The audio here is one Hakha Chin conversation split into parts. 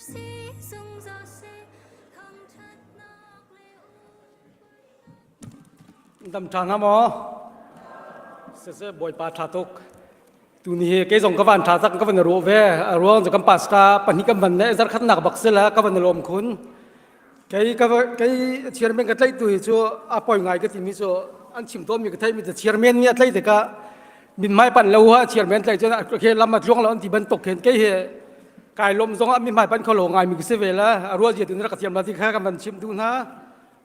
Dam ṭha hna maw? Siseh Bawipa ṭha tuk. Tuni hi kei zong ka van ṭha tak ka van ruah ve. A ruang cu kan pastor pahnih kan van ne zarkhatnak bak si la ka van lawm khun. Kei ka kei chairman ka tlaih tu hi cu a poi ngai ka timi cu an chim tawnmi ka theihmi cu chairman nih a tlaih tikah mithmai panh lo ha chairman tlaih cun khi lam a tluang lo an ti bantuk khin kei hi kai lawm zong ah mithmai panh kho lo ngai mi ka si ve la a rual zia tu rak ka thiam la ti kha kan van chim duh hna.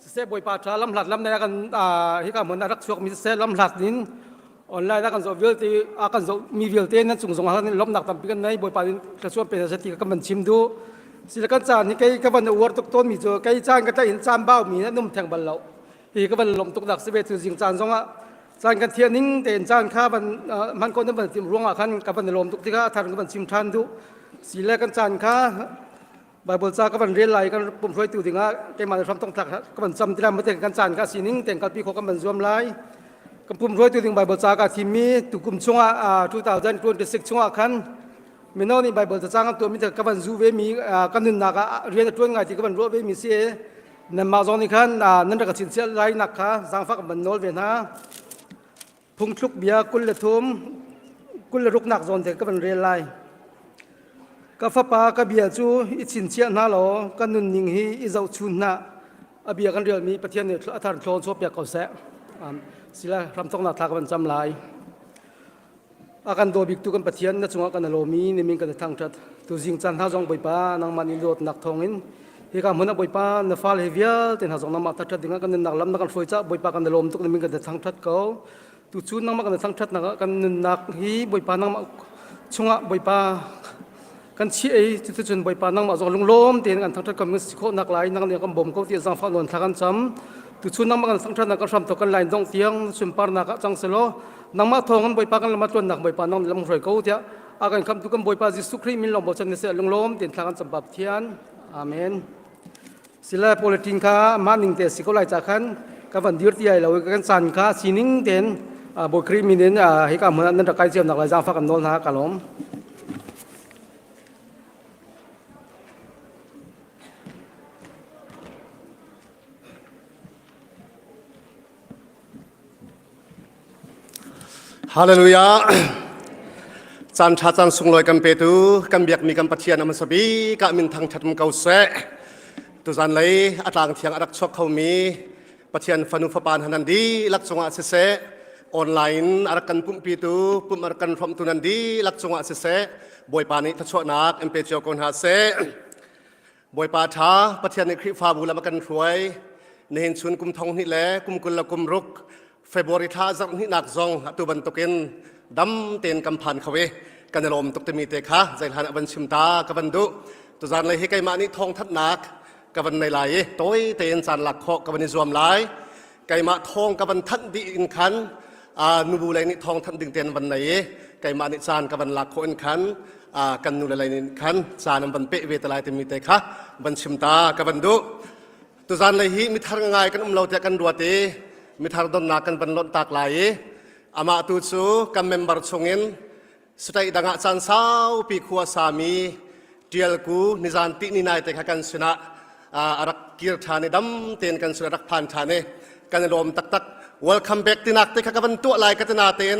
Siseh Bawipa ṭha lamhlat lam nei a kan hika hmun a rak chuakmi siseh lamhlat in online a kan zoh vialte a kan zoh mi vialte nan cung zong ah lawmhnak tampi kan nei Bawipa in thluachuah pe hna ti ka van chim duh. Sile kan caan hi kei ka van uar tuk tawn mi cu kei caan ka tlaih in caan bau mi nan um theng bal lo. Hi ka van lawmh tuk nak si ve cu zing caan zong ah caan kan thiah ning tein caan kha van hman ko nan van tim ruang ah khan ka van lawm tuk tikah a thar ka van chim ṭhan duh. Sile kan caan kha Bible ca ka van rel lai kan pumhruaitu dingah keimah le hram tongtlak ka van cam ti lai mate kan caan ka sining ten kalpi kho kan van zuam lai kan pumhruaitu ding Bible ca ka thimmi tukum chungah 2026 chungah khan mino nih Bible cacang an tuahmi ka van zu ve mi kan nunnak ah rian a tuan ngai ti ka van ruah ve mi si nanmah zong nih khan nan rak ka chinchiah lai nak kha zaangfah kan van nawl ve hna Phungthluk bia 23 26 nak zawn te ka van rel lai. Ka fapa ka bia cu i chinchiah hna law ka nunning hi i zohchun hna. A bia kan relmi Pathian nih a thar thlawn chuahpiak ko seh. Sila hramthoknak thla ka van cam lai. A kan daw biktu kan Pathian na cungah kan lawmi nimin kan i thangṭhat. Tuzing caan hna zong Bawipa nangmah nih dawtnak thawngin hika hmun ah Bawipa na fale he vialte hna zong nangmah thangṭhat dingah kan nunnak lam na kan hruai caah Bawipa kan i lawm tuk nimin kan i thangṭhat ko. Tuchun nangmah kan i thangṭhatnak ah kan nunnak hi Bawipa nangmah chungah Bawipa kan chiah i cuticun Bawipa nangmah zong lunglawm tein kan thangṭhat ko si khawh nak lai nang nih kan bawm ko tiah zaangfah nawn thla kan cam. Tuchun nangmah kan thangṭhatnak kan hram tok kan lain dongh tiang sunparnak ah cang selaw nangmah thawng in Bawipa kan lam ah tluannak Bawipa nang lam hruai ko tiah a kan khamtu kan Bawipa Jesuh Khrih min lawng bochan ni seh lunglawm tein thla kan cam Pathian. Amen. Sile politin kha mah ning te si ko lai cha khan ka van dir ti ai lo kan caan kha sining ten Bawi Khrih min in hika hmun ah nan rak kai cio nak lai zaangfah kan nawl hna ka lawm. Hallelujah. Caan ṭha caan sunglawi kan petu kan biakmi kan Pathian a hmasa bik ah min thangṭhat ko seh. Tuzan lei a tlang thiang a rak chuak khomi Pathian fanu fapa hna nan dihlak cungah siseh, online a rak kan pumhpitu, pumh a rak kan hrawmhtu nan dihlak cungah siseh, Bawipa nih thluachuahnak in pe cio ko hna seh. Bawipa ṭha Pathian nih Khrihfabu lam a kan hruai. Nihin chun kum thong hnih le kum 26 February thla zarh hnihnak zong atu bantukin dam tein kan phan kho i kan i lawm tuk timi te kha zeihlan a van chim ta ka van duh. Tuzan lei hi keimah nih thawngthanhnak ka van nei lai i tawi tein caan lak khawh ka van i zuam lai. Keimah thawng ka van thanh dih in khan nubu lei nih thawng thanh ding tein van nei i keimah nih caan ka van lak khawh in khan kan nu le lei nih khan caan an van peh ve te lai timi te kha van chim ta ka van duh. Tuzan lei hi mithar ngai kan um lo tiah kan ruat i mithar donnak kan van lonh tak lai i amah tu cu kan member chungin state dang ah caan saupi khua sami tialku nizan ti ni nai te kha kan sinah a rak kir ṭhan i dam tein kan sinah rak phan ṭhan i kan i lawm taktak. Welcome back tinak te kha ka van tuah lai ka tina tein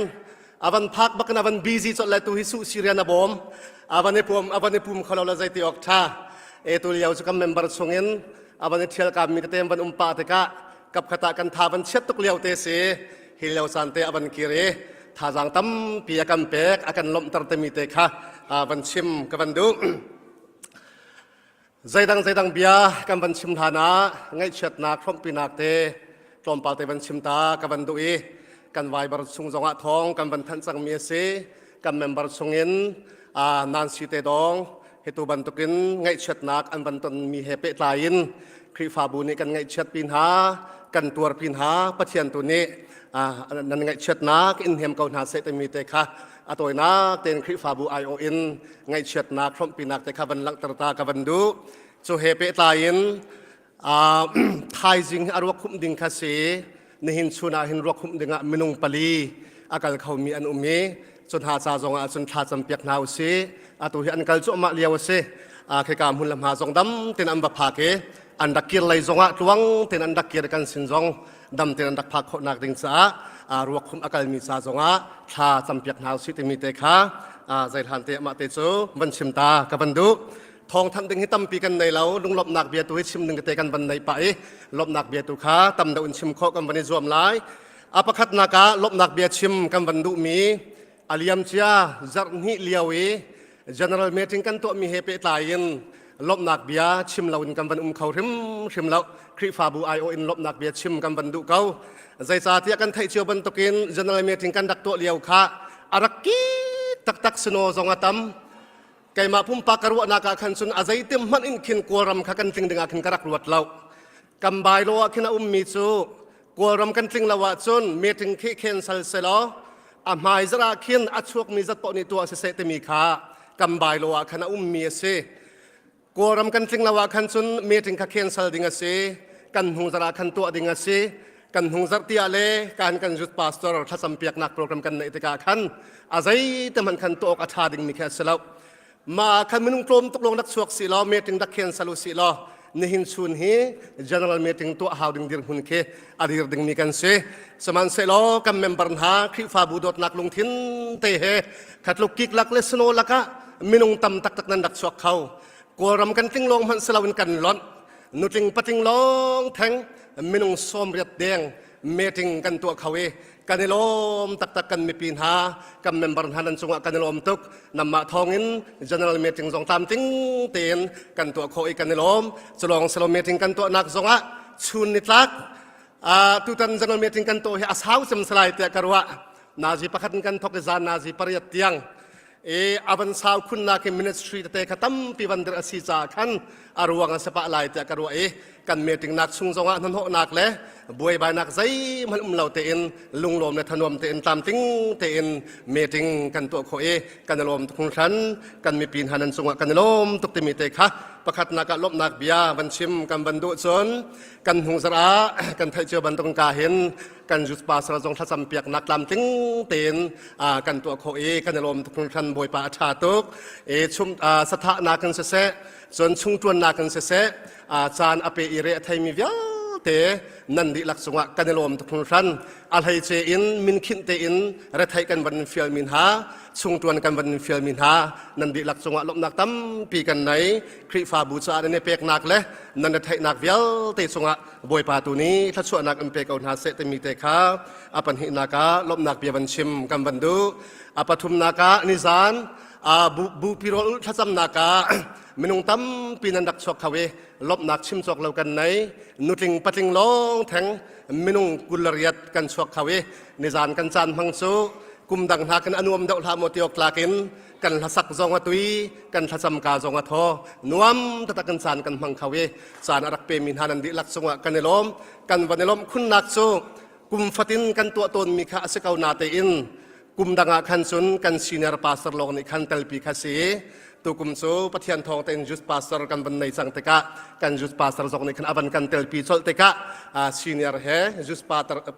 avan phak bakin avan busy chot le tu hi su Syrian a bawm avan i pum avan i pum kholo la zeiti ok tha e tu lio chu kan member chungin avan i thial kam mi te van um pa tikah kap khata kan tha van chiat tuk lio te si hi lio caan te avan kir i thazaang tampi a kan pek a kan lawmhter temi te kha van chim ka van duh. Zeidang zeidang bia kan van chim hlan ah ngaihchiatnak hrawmhpinak te tlawmpal te van chim ta ka van duh i kan Viber chung zongah thawng kan van thanh cangmi a si. Kan member chungin Nancy te dong hitu bantukin ngaihchiatnak an van tonmi he pehtlai in Khrihfabu nih kan ngaihchiat pi hna, kan tuar pi hna, Pathian tu nih nan ngaihchiatnak in hnem ko hna seh timi te kha a tawinak tein Khrihfabu aiawh in ngaihchiatnak hrawmhpinak te kha van langhter ta ka van duh. Cu he pehtlai in thaizing a ruak humh ding kha si nihin chun ah hin ruak humh ding ah minung pali a kal khomi an um i cu hna ca zong ah cun thla campiak hna usih. Atu hi an kal cuahmah lio a si. Kheka hmun le hma zong dam ten an va phak i an rak kir lei zongah tluang ten an rak kir kan sin zong dam ten an rak phak khawhnak ding caah ruak khum a kalmi ca zongah thla campiak hna usih timi te kha zeihlan te amah te cu van chim ta ka van duh. Thawngthanh ding hi tampi kan nei lo. Lunglawmhnak bia tu hi chim ding te kan van nei pah i lawmhnak bia tu kha tam deuh in chim khawh kan van i zuam lai. A pakhatnak ah lawmhnak bia chim kan van duhmi, a liamcia zarh hnih lio i general meeting kan tuahmi he pehtlai in lawmhnak bia chim loin kan van um kho hrimhrim lo. Khrihfabu aiawh in lawmhnak bia chim kan van duh ko. Zeicahtiah kan theih cio bantukin general meeting kan rak tuah lio kha a rak ki taktak sino zong a tam. Keimah pumpak ka ruahnak ah khan cun a zeitim hmanh in khin Kawlram kha kan tling ding ah khin ka rak ruat lo. Kan bylaw ah khin a ummi cu Kawlram kan tling lo ahcun meeting khi cancel selaw a hmai zarh ah khin a chuakmi zat paoh nih tuah siseh timi kha kan bylaw ah khan a ummi a si. Kawlram kan tling lo ah khan cun meeting kha cancel ding a si. Kan hnung zarh ah khan tuah ding a si. Kan hnung zarh tiah le kan kan youth pastor thlacam piaknak program kan neih tikah khan a zei te hmanh khan tuah awk a ṭha dingmi khi a si lo. Mah khan minung tlawm tuk lawng rak chuak si law meeting rak cancel u si law nihin chun hi general meeting tuah hau ding dirhmun khi a dir dingmi kan si. Sihmanhsehlaw kan member hna Khrihfabu dawtnak lungthin te he khatluk kik lak le snow lakah minung tam taktak nan rak chuak kho. Kawlram kan tling lawng hmanh si loin kan lonh. Nutling patling lawng theng minung 80 deng meeting kan tuah kho i kan i lawm taktak. Kan mipi hna, kan member hna nan cungah kan i lawm tuk. Namah thawngin general meeting zong tlamtling tein kan tuah khawh i kan i lawm. Culawng silo, meeting kan tuahnak zongah chun nitlak tutan general meeting kan tuah hi a sau cem salai tiah ka ruah. Nazi pakhat in kan thok i zan nazi pariat tiang e avan sau khunnak in ministry tete kha tampi van dir a si caah khan a ruang a si pah lai tiah ka ruah i kan meeting nak chung zongah hnahnawhnak le buaibainak zeihmanh um lo tein lunglawm le thanuam tein tlamtling tein meeting kan tuah khawh i kan i lawm tuk hringhran. Kan mipi hna nan cungah kan i lawm tuk timi te kha pakhatnak ah lawmhnak bia van chim kan van duh. Cun kan hnung zarh ah kan theih cio bantuk ka hin kan youth pastor zong thlacam piaknak tlamtling tein kan tuah khawh i kan i lawm tuk hringhran. Bawipa a ṭha tuk i chum sathahnak in siseh, cun chungṭuannak in siseh, caan a pe i re a theimi vialte nan dihlak cungah kan i lawm tuk hringhran. A hleice in minkhinh tein retheih kan van fialmi hna, chungṭuan kan van fialmi hna nan dihlak cungah lawmhnak tampi kan nei. Khrihfabu caah nan i peknak le nan retheihnak vialte cungah Bawipa tu nih thluachuahnak in pe ko hna seh timi te kha a pahnihnak ah lawmhnak bia van chim kan van duh. A pathumnak ah nizan bupi rawl thlacamnak ah minung tampi nan rak chuak kho i lawmhnak chim cawk lo kan nei. Nutling patling lawng theng minung 28 kan chuak kho i nizan kan caan hmang cu kum dang hna kan anuam deuh hlah maw tiawk tlak in kan hlasak zong a tui, kan thlacam ka zong a thaw nuam taktak kan caan kan hmang kho i caan a rak pemi hna nan dihlak cungah kan i lawm. Kan van i lawmh khunnak cu kum fatin kan tuah tawnmi kha a si ko na tein kum dang ah khan cun kan senior pastor lawng nih khan telpi kha si. Tukum cu Pathian thawng tein youth pastor kan van nei cang tikah kan youth pastor zong nih khan a van kan telpi colh tikah senior he youth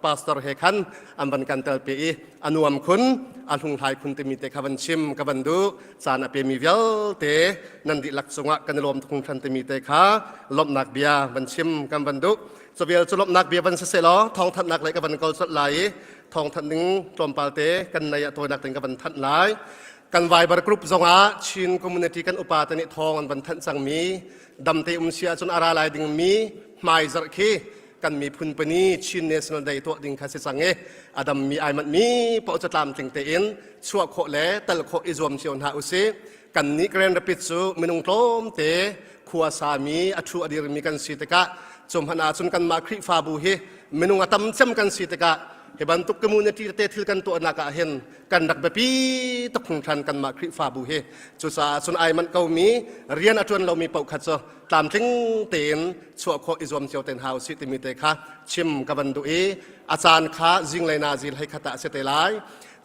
pastor he khan an van kan telpi i a nuam khun, a hlunghlai khun timi te kha van chim ka van duh. Caan a pemi vialte nan dihlak cungah kan i lawm tuk hringhran timi te kha lawmhnak bia van chim kan van duh. Cavial cu lawmhnak bia van siseh law thawngthanhnak lei ka van kal colh lai i thawngthanh ding tlawmpal te kan nei ah tawinak tein ka van thanh lai. Kan Viber group zongah Chin community kan upa te nih thawng an van thanh cangmi, damte um si ahcun a ra lai dingmi hmai zarh khi kan miphun pani Chin National Day tuah ding kha si cang i a dammi ai manhmi paoh cu tlamtling tein chuah khawh le tal khawh i zuam cio hna usih. Kan nih Grand Rapids cu minung tlawmte khua sami a thu a dirmi kan si tikah, cu hmanh ahcun kanmah Khrihfabu hi minung a tam cem kan si tikah, hi bantuk community tete thil kan tuahnak ah hin kan rak biapi tuk hringhran kanmah Khrihfabu hi. Cucaah cun ai manh komi, rian a ṭuan lomi paoh kha cu tlamtling tein chuah khawh i zuam cio te hna usih timi te kha chim ka van duh i a caan kha zinglei nazil hei khat ah a si te lai.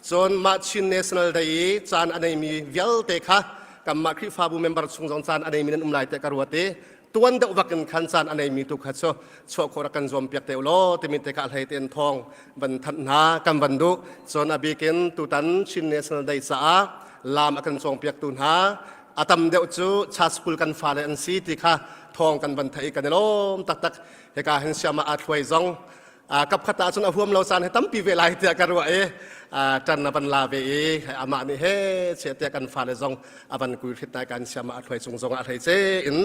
Cun mah Chin National Day i caan a neimi vialte kha kanmah Khrihfabu member chung zong caan a neimi nan um lai tiah ka ruat i tuan deuh vak in khan caan a neimi tu kha cu chuah khawh rak kan zuam piak te u law timi te kha a hlei tein thawng van thanh hna kan van duh. Cun a bikin tutan Chin National Day caah lam a kan cawngpiaktu hna. A tam deuh cu cha school kan fale an si ti kha thawng kan van theih i kan i lawm taktak. Hika hin siama aa thluai zong kap khat ah cun a huam lo caan he tampi ve lai tiah ka ruah i ṭan a van la ve i amah nih he che tiah kan fale zong a van kui hrit nai kan siama a thluai cung zong ah hlei ce in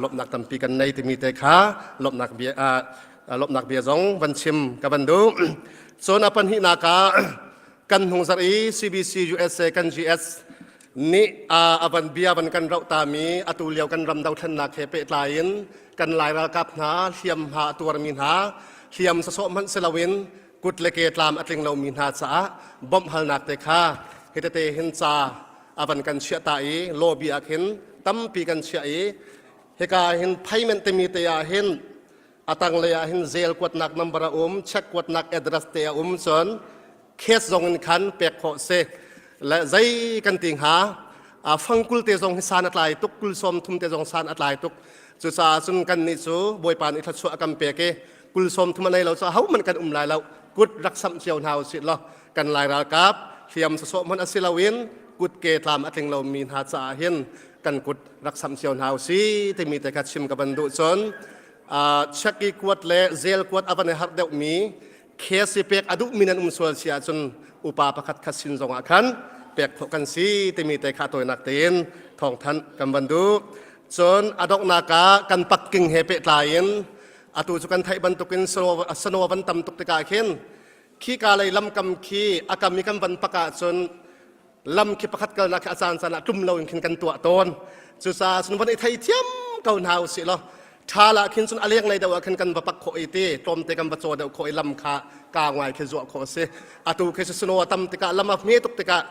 lawmhnak tampi kan nei timi te kha lawmhnak bia lawmhnak bia zong van chim ka van duh. Cun a pahnihnak ah kan hnungzarh i CBC USA kan GS nih a van bia van kan roh tami atu lio kan ram dothlennak he pehtlai in kan Lai ralkap hna hliamhma a tuarmi hna hliam sawsawh hmanh si loin kut le ke tlam a tling lomi hna caah bawmh halnak te kha hi tete hin ca a van kan chiah ta i lobby ah khin tampi kan chiah i hika hin payment timi te ah hin a tanglei ah hin zel kuatnak number a um, check kuatnak address te a um, cun cash zong in khan pek khawh si. Le zei kan ti hnga, a fangkul te zong hi san a tlai tuk, kul sawm thum te zong san a tlai tuk. Cucaah cun kan nih cu Bawipa nih thluachuah a kan pek i kul sawm thum a nei lo cu ahohmanh kan um lai lo. Kut rak samh cio hna usih law kan Lai ralkap hliam sawsawh hmanh a si loin kutke tlam a tling lomi hna caah hin kan kut rak samh cio hna usih timi te kha chim ka van duh. Cun check i kuat le zel kuat a van i harh deuhmi khesi pek a duhmi nan um sual si ahcun upa pakhat khat sin zongah khan pek khawh kan si timi te kha tawinak tein thawngthanh kan van duh. Cun a donghnak ah kan pakking he pehtlai in atu cu kan theih bantukin sano van tam tuk tikah khin khika lei lamkam khi a kam i kan van pak ahcun lam khi pakhat kalnak khi a caan caan ah tlum loin khin kan tuah tawn. Cucaah cun van i thei thiam ko hna usih law ṭhal ah khin cun a leng lei deuh ah khin kan va pak khawh i ti tlawmte kan va caw deuh khawh i lam kha ka ngai khi zuah khawh a si. Atu khi snow a tam tikah, lam a hme tuk tikah,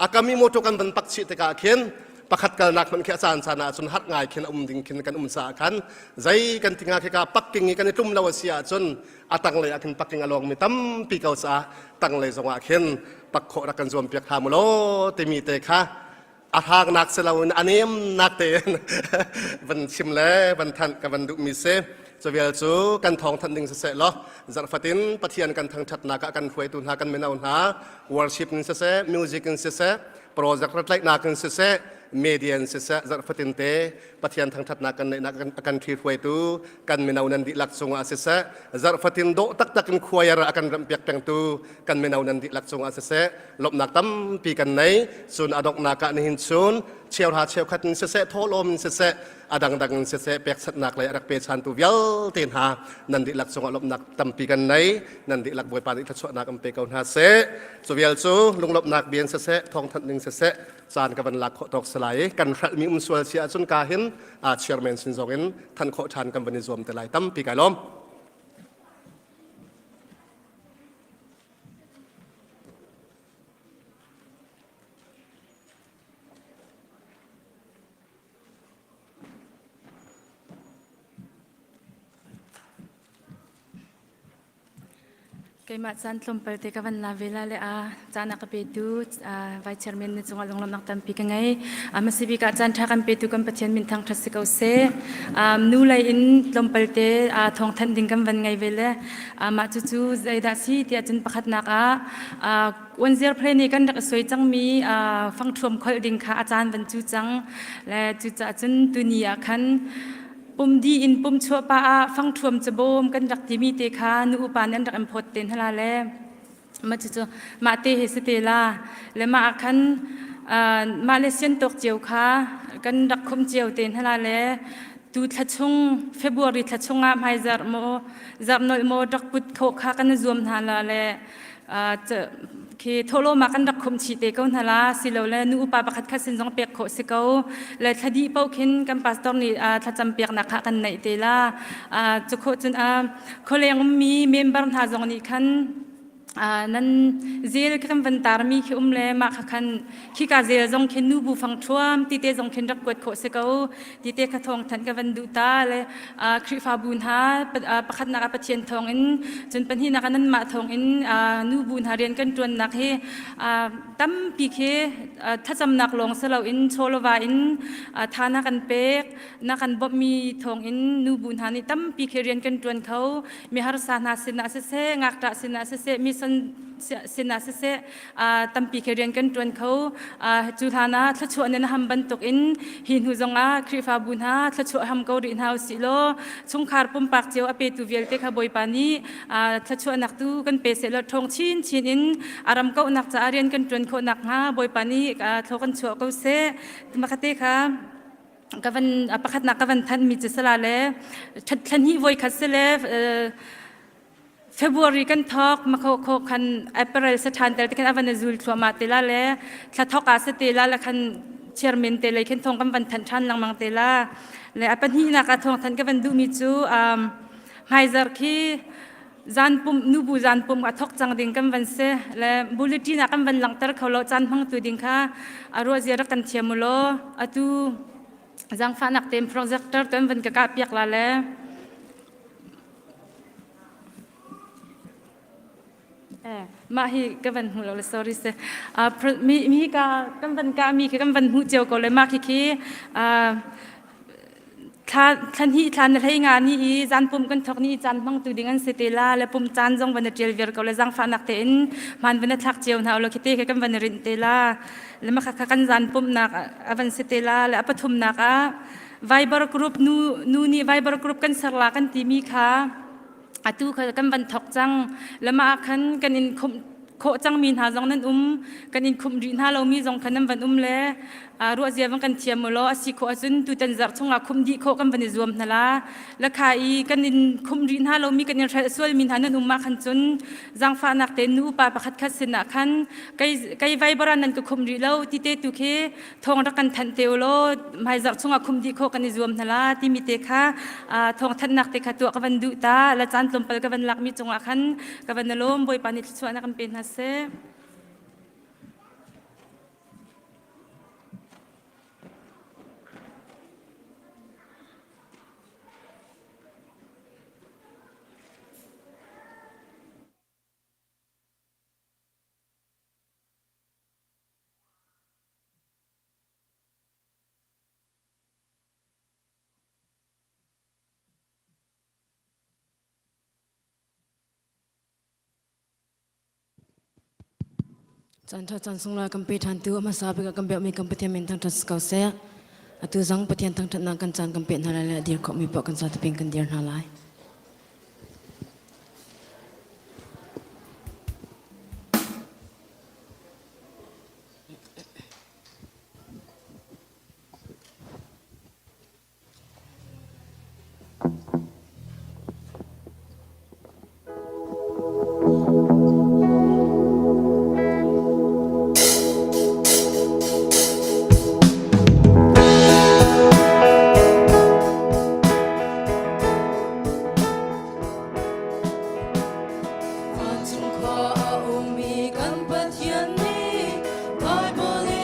a kam i motor kan van pak chih tikah khin pakhat kalnak hmanh khi a caan caan ah cun har ngai khin a um ding khin kan um caah khan zei kan ti hnga, khi ka parking i kan i tlum lo a si ahcun a tanglei ah khin parking a lawngmi tampi ko caah tanglei zongah khin pak khawh rak kan zuam piak hna mu law timi te kha a hrangnak si loin a nemnak tein van chim le van thanh ka van duhmi si. Cuvial cu kan thawng thanh ding siseh law zarhfatin Pathian kan thangṭhatnak ah kan hruaitu hna kan mino hna worship in siseh, music in siseh, project ratlaihnak in siseh, media in siseh, zarhfatin te Pathian thangṭhatnak kan neihnak kan ṭhihruaitu kan mino nan dihlak cungah siseh, zarhfatin dawh taktak in choir a kan remhpiak pengtu kan mino nan dihlak cungah siseh, lawmhnak tampi kan nei. Cun a donghnak ah nihin chun cheuhra cheukhat in siseh, thawhlawm in siseh, a dangdang in siseh, pekchanhnak lei a rak pechantu vialte hna nan dihlak cungah lawmhnak tampi kan nei. Nan dihlak Bawipa nih thluachuahnak an pe ko hna seh. Cu vial cu lunglawmhnak bia in siseh, thawngthanh ding siseh, caan ka van lak khawh tawk si lai i kan hrelhmi um sual si ahcun ka hin chairman sin zong in than khawh ṭhan kan van i zuam te lai. Tampi kai lawm. Keimah caan tlawmpal te ka van la ve la le a caan a ka petu Vice Chairman na cungah lunglawmhnak tampi ka ngei. Hmasa bik ah caan ṭha kan petu kan Pathian min thangṭhat si ko seh. Nu lei in tlawmpal te thawngthanh ding kan van ngei ve le mah cucu zeidah si tiah cun pakhatnak ah Uanziar phle nih kan rak i suai cangmi fangṭhuam kholh ding kha a caan van cu cang le cucaah cun tuni ah khan Pum di in pum chuah pah ah fangṭhuam cabawm kan rak timi te kha nu upa nih an rak in phawt te hna la le mah cucu mah te he si te la le mah ah khan mah le sian tawk cio kha kan rak khumh cio te hna la le tu thla chung February thla chung ah hmaizarh maw zarh nolh maw rak put khawh kha kan i zuam hna la le khi thawhlawm ah kan rak khumh chih te ko hna la silole nu upa pakhat khat sin zong pek khawh si ko le thla dih paoh khin kan pastor nih thlacam piaknak kha kan neih te la. Cu khawh cun khualeng ummi member hna zong nih khan nan zel kan van tarmi khi um le mah kha khan khika zel zong khin nu bu fang thuam ti te zong khin rak kuat khawh si ko ti te kha thawng thanh ka van duh ta le Khrihfabu hna pakhatnak ah Pathian thawngin cun pahnihnak ah nanmah thawngin nubu hna rian kan ṭuannak hi tampi khi thlacamnak lawng si loin chawlawva in tha na kan pek na kan bawmhmi thawngin nubu hna nih tampi khi rian kan ṭuan kho. Mi harsa hna sinah siseh, ngakṭah sinah siseh, mission. sinah siseh tampi khi rian kan ṭuan kho. Cu hlan ah thluachuah nan ham bantuk in hi hnu zongah Khrihfabu hna thluachuah ham ko rih hna usih law chungkhar pumpak cio a petu vialte kha Bawipa nih thluachuahnak tu kan pe seh law ṭhawng chinchin in a ram kauhnak caah rian kan ṭuan khawh nakhnga Bawipa nih thlaw kan chuah ko seh. Makate kha ka van pakhatnak ka van thanh mi cu sala le thlan hi voi khat si le February kan thawk makho kho khan April sa ṭhan tel te khan avan zul thluahmah te la le thla thawk ah sa te la le khan chairman te lei khin thong kan van thanh ṭhan lengmang te la le a pahnihnak ah thawng thanh ka van duhmi cu hmaizar khi zan pum nubu zan pum a thok cang ding kan van si le bulletin ah kan van langhter kho lo caan hmangtu ding kha a ruah zia rak kan thiam u law atu zaangfahnak tein projector tu an van ka kah piak la le Mah hi ka van hmu lo le sorry se. Mi mi ka kan van ka mi khi kan van hmuh cio ko le mah khi khi thla thlan hi thla na hlei nga ni i zan pum kan thok ni caan hmang tu ding an si te la le pum caan zong van tial vir ko le zangfahnak te in man van thlak cio hna lo khi te khi kan van rinh te la le ma kha kan zan pum nak a van si te la le a pathum nak ah Viber group nu nu nih Viber group kan ser la kan ti mi kha atu kha kan van thok cang lama ah khan kan in khumh khawh cangmi hna zong nan um kan in khumh rih hna lomi zong khan nan van um le ruah zia van kan thiam u law a si khawh ahcun tutan zarh chungah khumh dih khawh kan van i zuam hna la lakha i kan in khumh rih hna lomi kan in hrelh sualmi hna nan um ah khan cun zaangfahnak tein nu upa pakhat khat sinah khan kei kei Viber ah nan ka khumh rih lo ti te tu khi thawng rak kan thanh te u law hmaizarh chungah khum dih khawh kan i zuam hna la timi te kha thawng thanhnak te kha tuah ka van duh ta la caan tlawmpal ka van lakmi cungah khan ka van lawm. Bawipa nih thluachuahnak kan pe hna seh. Caan ṭha caan sunglawi kan pe ṭhantu a hmasa bik ah kan biakmi kan Pathian min thangṭhat si ko seh. Atu zong Pathian thangṭhatnak kan caan kan pek hna lai le a dir khawhmi paoh kan zatapin kan dir hna lai. Vancung khua a ummi kan Pathian nih Baibal.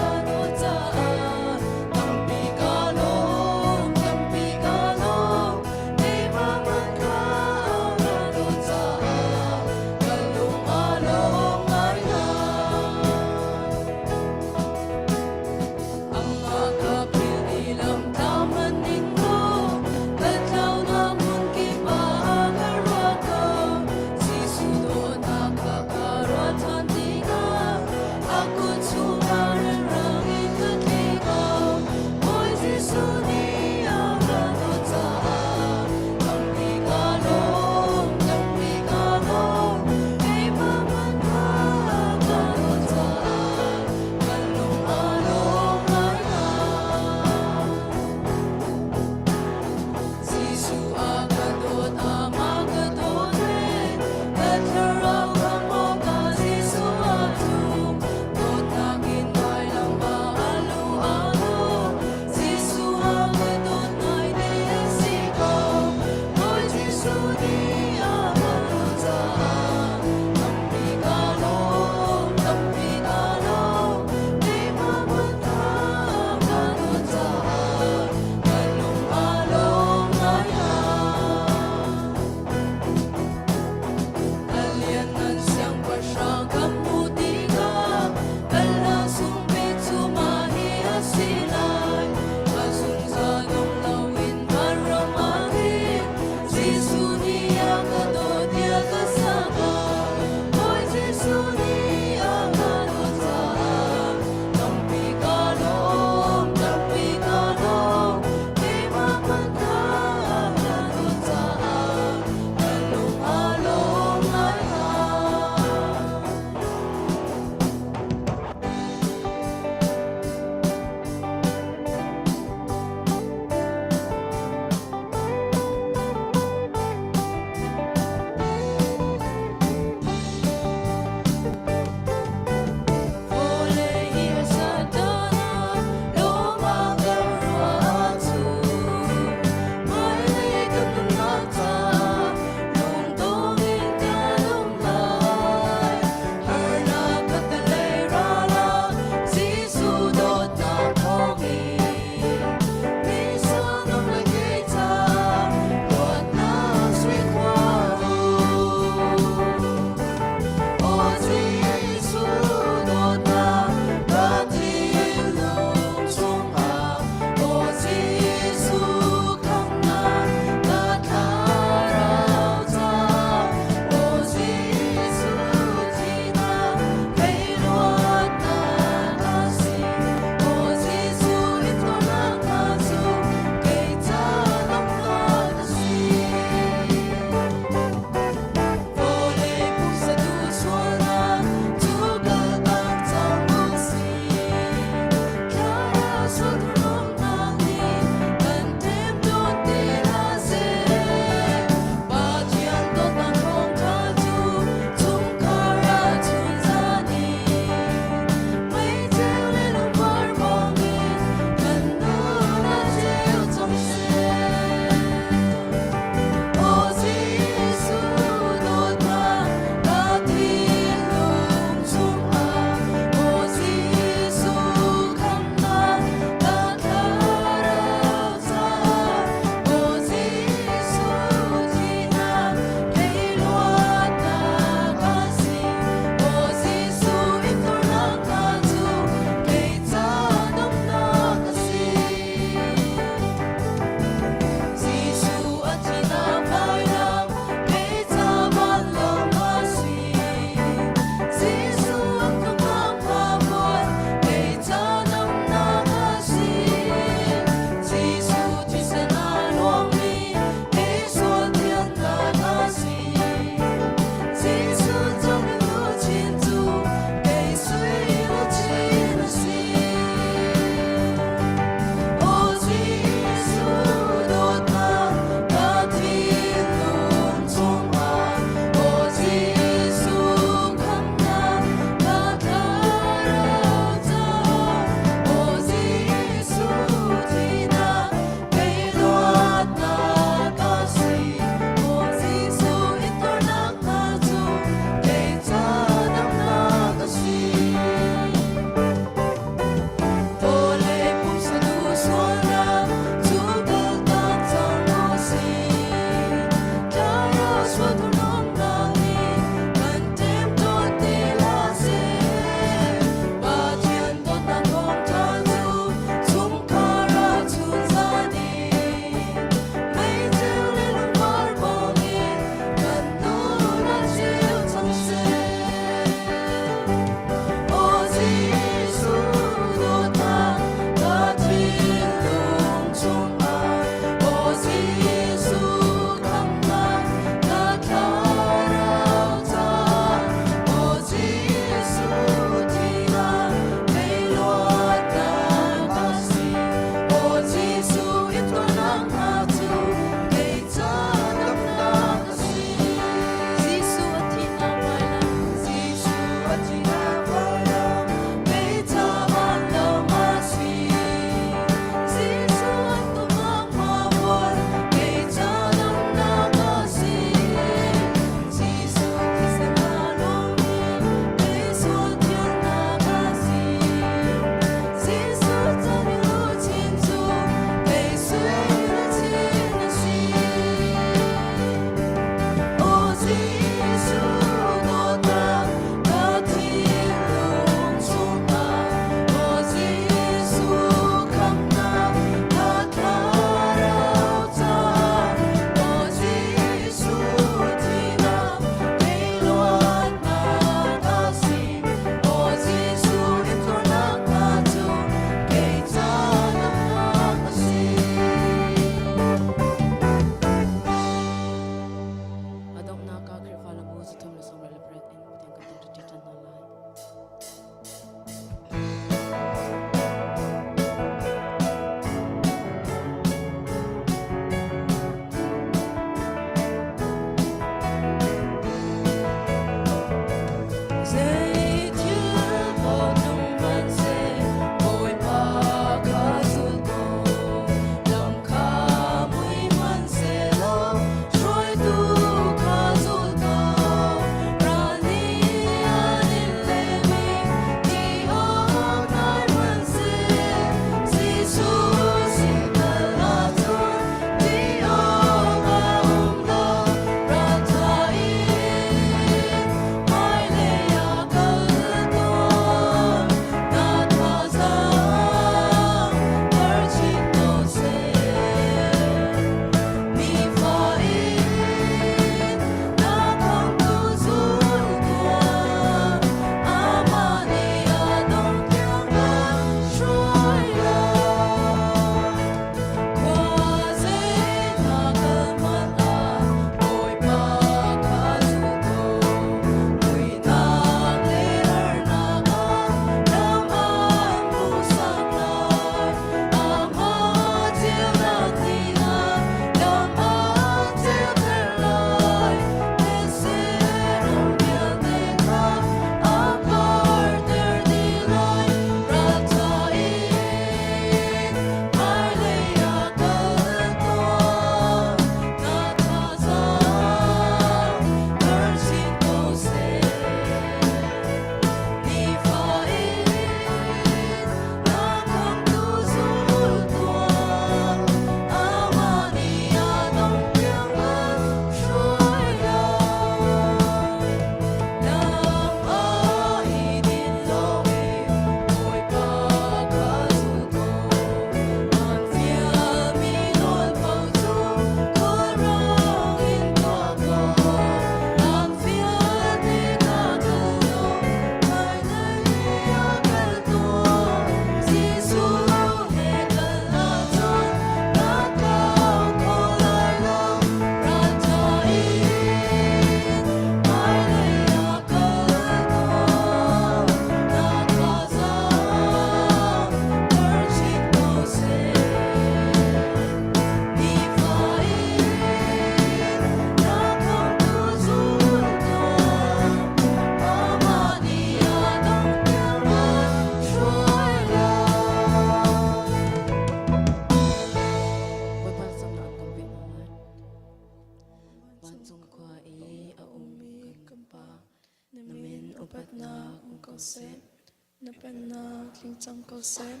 cang ko seh.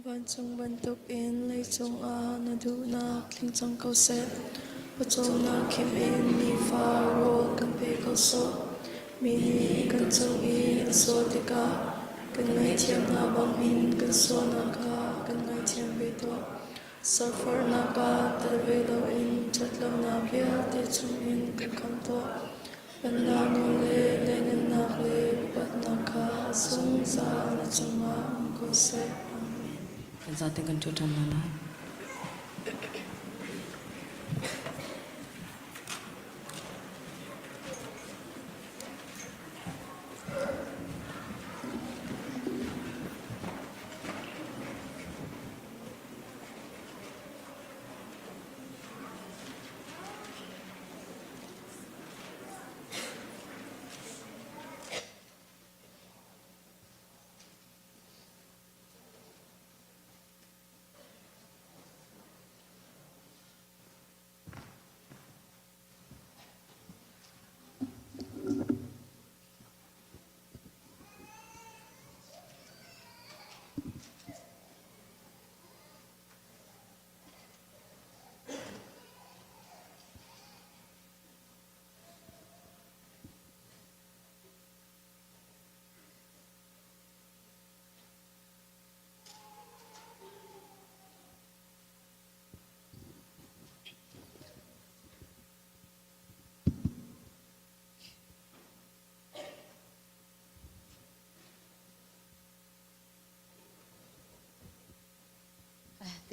Vancung bantukin leicung ah na duhnak tling cang ko seh. Pawcawmnak khim in nifa rawl kan pe ko sawh. Mi nih kan cung i an sual tikah kan ngaihthiam hna bangin kan sualnak kha kan ngaithiam ve tuah. Serforhnak ah tel ve loin ṭhatlonak vialte chungin kan khamh tuah. Pennak nawl le lianhngannak le upatnak kha zungzal na cungah um ko seh. Amen. Kan zaten kan ṭhu ṭhan hna lai.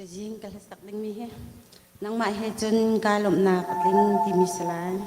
Ka jing ka hlasak dingmi hi nangmah he cun kaa lawmhnak a tling timi si lai.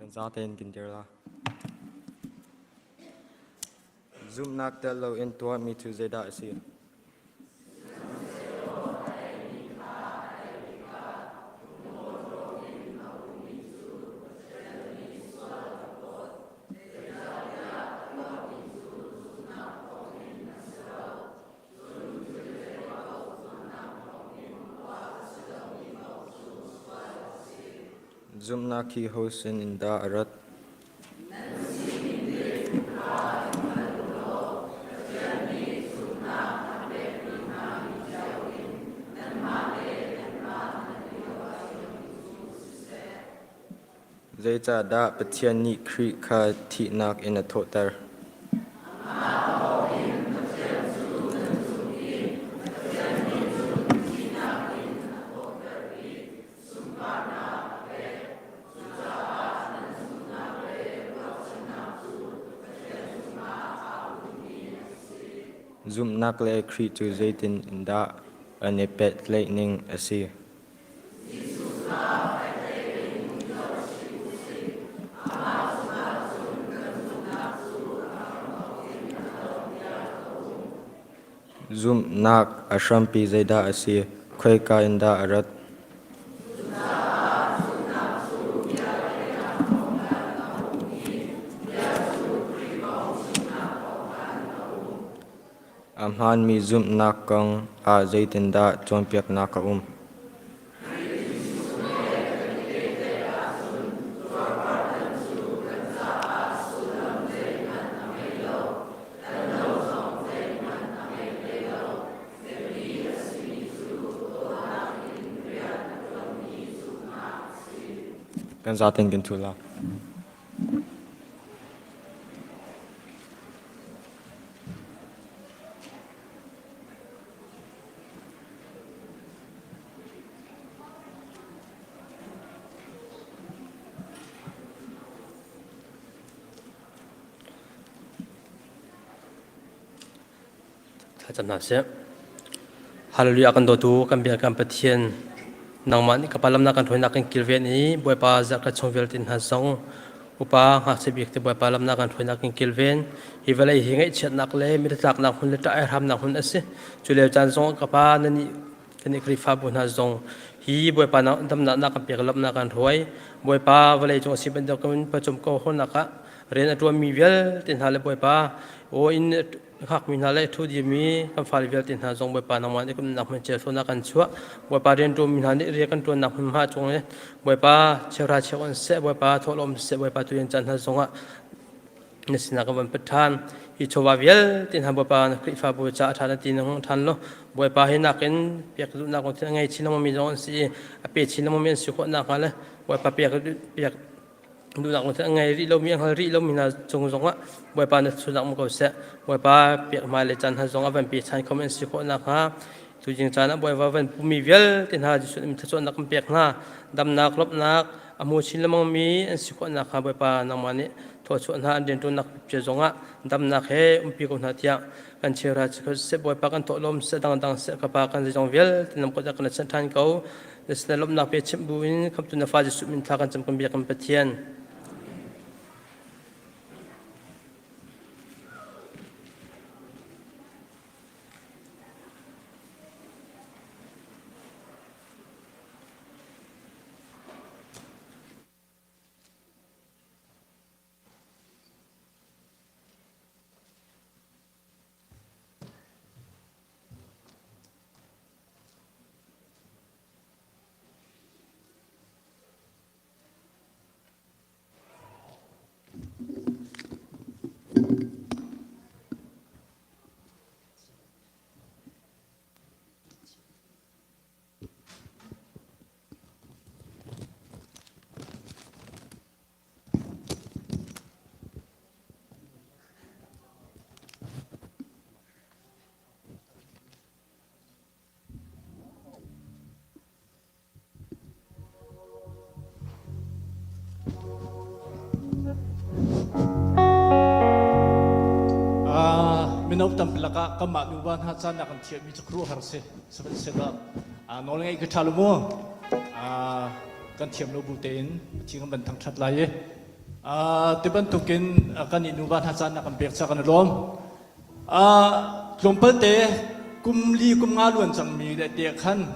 Kan zatein kan dir la. Zumhnak tel loin tuahmi cu zeidah a si? Zumhnak hi ho sin in dah a rat? Zeicahdah Pathian nih Khrih kha thihnak in a thawhter? Zumhnak le Khrih cu zeitin in dah an i pehtlaih ning a si? Zumhnak a hrampi zeidah a si? Khoika in dah a rat? A hmaanmi zumhnak kong ah zeitindah cawnpiaknak a um? Kan zaten kan thu la. Thlacam hna sih. Hallelujah kan dawtu kan bia kan Pathian nangmah nih ka lamnak kan hruainak kan kilven i Bawipa zarhkhat chung vialte hna zong upa ngakchia bik te Bawipa lamnak kan hruainak kan kilven hi vawlei hi ngaihchiatnak le mitatlaknak hmun le ṭah hramnak hmun a si cu lio caan zong ka pa na nih kan i Khrihfabu hna zong hi Bawipa damnak na kan pek lawmhnak kan hruai Bawipa vawlei cung a si bantukin pacum ko hawnak ah rian a ṭuanmi vialte hna le Bawipa aw in hngakmi hna le ṭhu dimi kan fale vialte hna zong Bawipa nangmah nih kumnak hmun cia kan chuah Bawipa rian ṭuanmi hna nih rian kan ṭuannak hmunhma cung le Bawipa cheuhra cheu an seh Bawipa thawhlawm seh Bawipa tuyan caan hna zongah na sinah kan van put ṭhan hi chawva vialte hna Bawipa na Khrihfabu caah ṭha na ti na hung ṭhan lo Bawipa hi nakin pek duhnak lungthin a ngei chin lengmangmi zong an si i a pe chin lengmangmi an si khawh nakhnga le Bawipa pek pek duhnak lungthin a ngei rih lomi a hngal rih lomi hna cung zongah Bawipa na sunak mu ko seh Bawipa pek hmai le caan hna zong a van pe chan kho an si khawh nakhnga tujing caan ah Bawipa van pumi vialte hna Jesuh nih thluachuahnak kan pek hna damnak lawmhnak a hmu chin lengmangmi an si khawh nakhnga Bawipa nangmah nih thluachuah hna an rianṭuannak cia zongah damnak he umpi ko hna tiah kan chira seh Bawipa kan thawhlawm seh dangdang seh kapa kan zeizong vialte nam kut ah kan chanh ṭhan ko Na sinah lawmhnak pe chimh bu in khamtu na fa Jesuh min thla kan cam kan biak kan Pathian. Mino tampi lakah kanmah nuva hna caan ah kan thiahmi cu khuaruahhar si. Sihmanhsehlaw nawl ngeih ka ṭha lo mu. Kan thiam lo bu tein Pathian kan van thangṭhat lai i. Ti bantukin kan i nuva hna caan na kan pek ca kan i lawm. Tlawmpal te kum li kum nga luan cangmi le te khan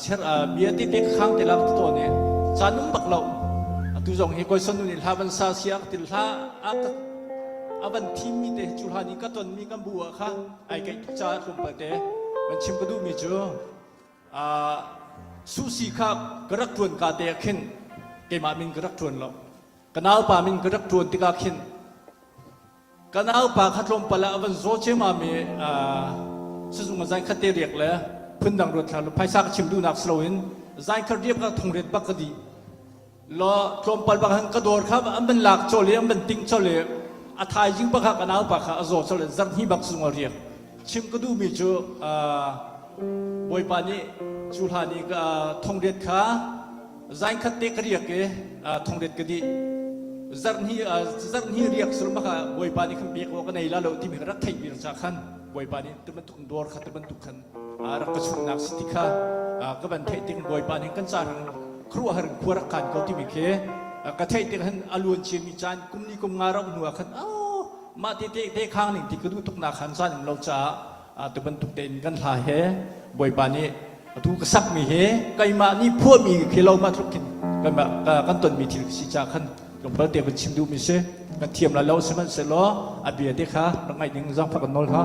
ser bia te te khang te lak to ne caan um bak lo. Atu zong hi koi son nu nih hla van sa sia til hla a van thim mi te cu hla ni ka ton mi kan bu ah kha ai keih tuk caah tlawmpal te van chim ka duh mi cu Susi kha ka rak ṭuan ka te ah khin keimah min ka rak ṭuan lo. Ka naupa min ka rak ṭuan tikah khin ka naupa kha tlawmpal ah a van zaw ciammam i sizung ah zan khat te riak le phundang ruat hlah phaisa ka chim duhnak si loin zan khat riak ka thong riat bak ka dih. Law tlawmpal bak han ka dawr kha an van lak cawlh i an van ting cawlh i a thaizing bak ah ka naupa kha a zaw cawlh i zarhhnih bak sizung ah riak. Chim ka duhmi cu Bawipa nih cu hlan i thongriat kha zainkhat te ka riak i thongriat ka dih. Zarhhnih zarhhnih riak sullam kha Bawipa nih khan pek awk ka nei la lo timi kha rak theih bik ca khan Bawipa nih tu bantuk dawr kha tu bantuk khan rak ka chungnak si ti kha ka van theih tik Bawipa nih kan ca rang khuaruahhar in khua rak khan ko timi khi ka theih tik hin a luan ciami caan kum ni kum nga rauh hnu ah khan mah te te te khang ning ti ka duh tuk nak khan caan um lo caah tu bantuk tein kan hla he Bawipa nih atu ka sakmi he keimah nih phuahmi khi lo ma tluk khin kanmah kan tonmi thil si ca khan lungpal te kan chim duhmi si kan thiam la lo sihmanhsehlaw a bia te kha rak ngaih ding zaangfah kan nawl hna.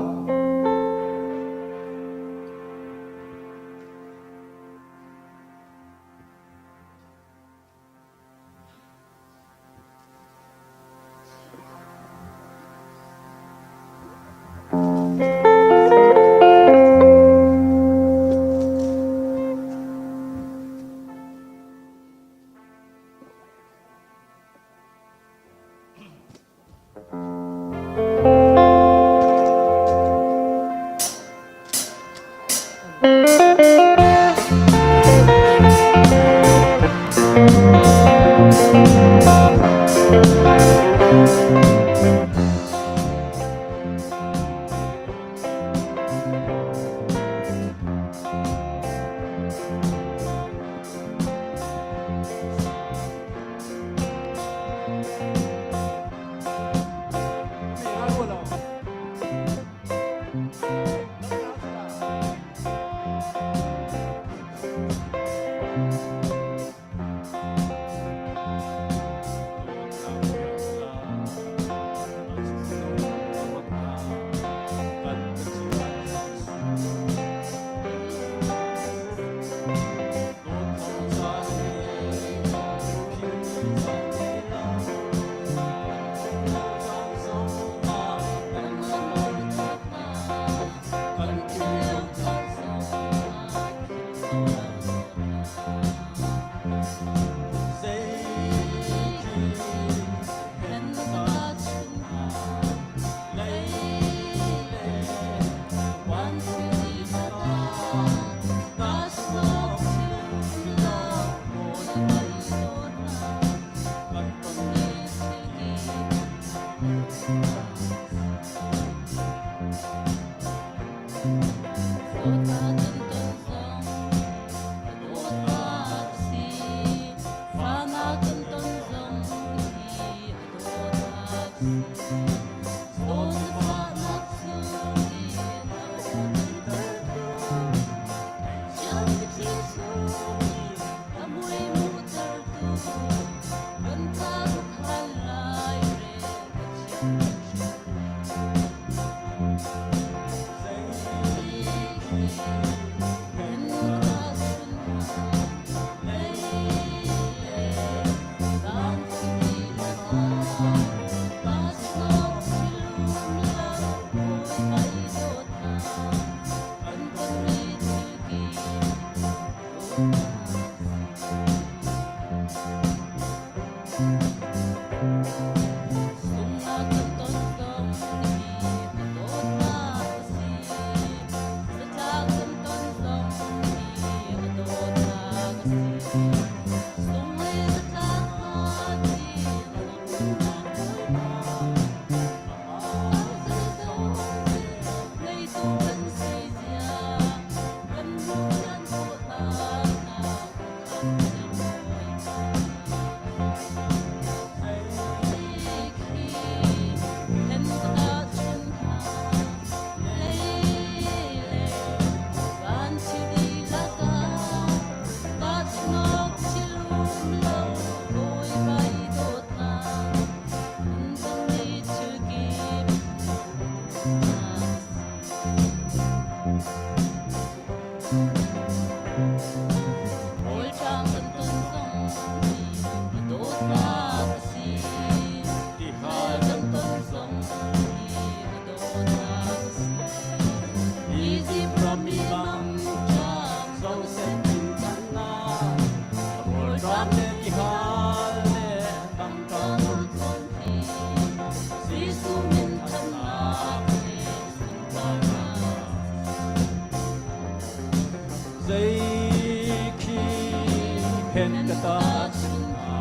Hen ka tahchunh hnga?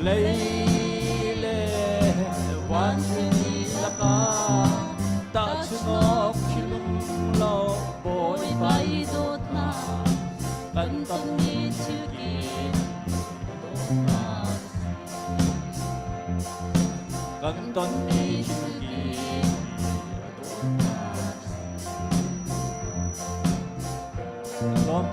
Lei le van thilri lakah tahchunh awk thil um lo Bawipa i dawtnak kan tonmi thil kip dawtnak kan tonmi thil kip dawtnak Lawm.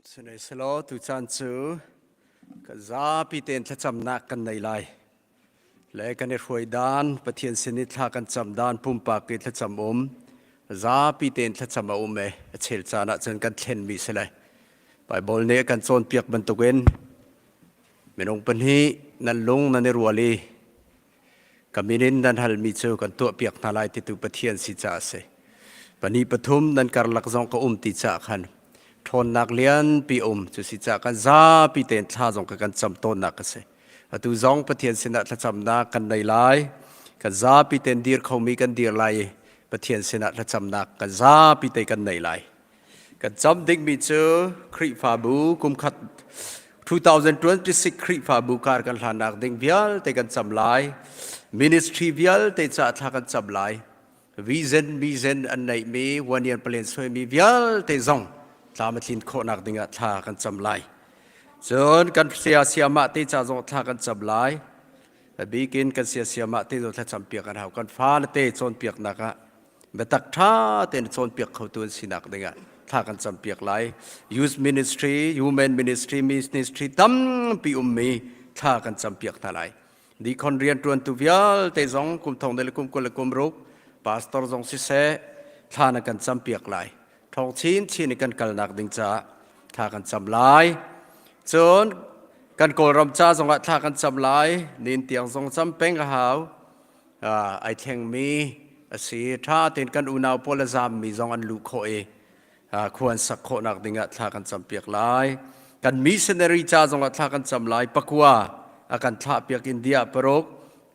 Sihmanhsehlaw tucaan cu kan zapi tein thlacamnak kan nei lai. Le kan i hruai dan, Pathian sin i thla kan cam dan, pumpak i thlacam um, zapi tein thlacam a um e, a chel caan ah cun kan thlenmi si lai. Baibal nih a kan cawnpiak bantukin minung pahnih nan lung nan i rual i ka min in nan halmi cu kan tuahpiak hna lai titu Pathian si caah a si. Pahnih pathum nan karlak zong ka um ti caah khan ṭhawnnak lianpi um cu si caah kan zapi tein thla zong ka kan cam tawnnak a si. Atu zong Pathian sinah thlacamnak kan nei lai. Kan zapi tein dir khomi kan dir lai i Pathian sinah thlacamnak kan zapi te kan nei lai. Kan cam dingmi cu Khrihfabu kumkhat 2026 Khrihfabu kar kan hlannak ding vialte kan cam lai. Ministry vialte caah thla kan cam lai. Vision vision an neihmi one year plan suaimi vialte zong tlam a tlin khawhnak dingah thla kan cam lai. Cun kan sia siamah te ca zong thla kan cam lai. A bikin kan sia siamah te zong thlacam piak an hau. Kan fale te cawnpiaknak ah biatak ṭha tein cawnpiak khotu an sinak dingah thla kan campiak lai. Youth ministry, human ministry, ministry tampi ummi thla kan campiak hna lai. Deacon rianṭuantu vialte zong kum thong le kum 20 le kum ruk pastor zong siseh thla na kan campiak lai. Ṭhawng chinchin i kan kalnak ding caah thla kan cam lai. Cun kan Kawlram ca zongah thla kan cam lai. Nin tiang zong cam peng a hau. Ai thlengmi a si. Ṭha tein kan unau pawl a zaammi zong an luh khawh i khua an sak khawhnak dingah thla kan campiak lai. Kan missionary ca zongah thla kan cam lai. Pakua a kan thlahpiak India paruk,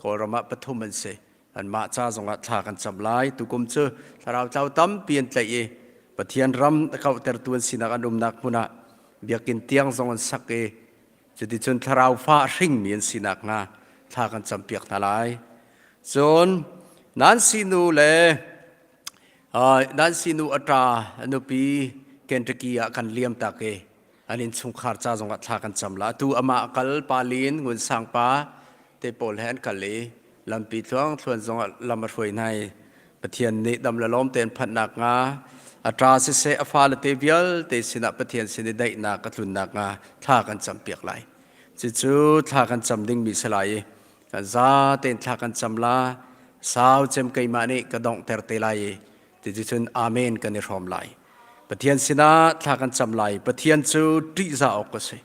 Kawlram ah pathum an si. Anmah ca zongah thla kan cam lai. Tukum cu thlarau tlau tampi an tlaih i Pathian ram a kauhtertu an sinak an umnak hmun ah biakinn tiang zong an sak i Cuticun thlarau fa a hringmi an si nakhnga thla kan campiak hna lai. Cun Nancy nu le uh, Nancy nu a ṭa a nupi Kentucky ah kan liam tak i an innchungkhar ca zongah thla kan cam la. Atu amah a kal pa Lin Ngun Sang pa te pawl he an kal i lampi thluang thluan zongah lam a hruai hna i Pathian nih dam le lawm tein phanhnak hnga a ṭa siseh a fale te vialte sinah Pathian sin i daihnak a tlunnak hnga thla kan campiak lai. Cucu thla kan cam dingmi si lai i kan za tein thla kan cam la sau cem keimah nih ka donghter te lai i ticun amen kan i hrawm lai. Pathian sinah thla kan cam lai. Pathian cu ṭihzah awk a si.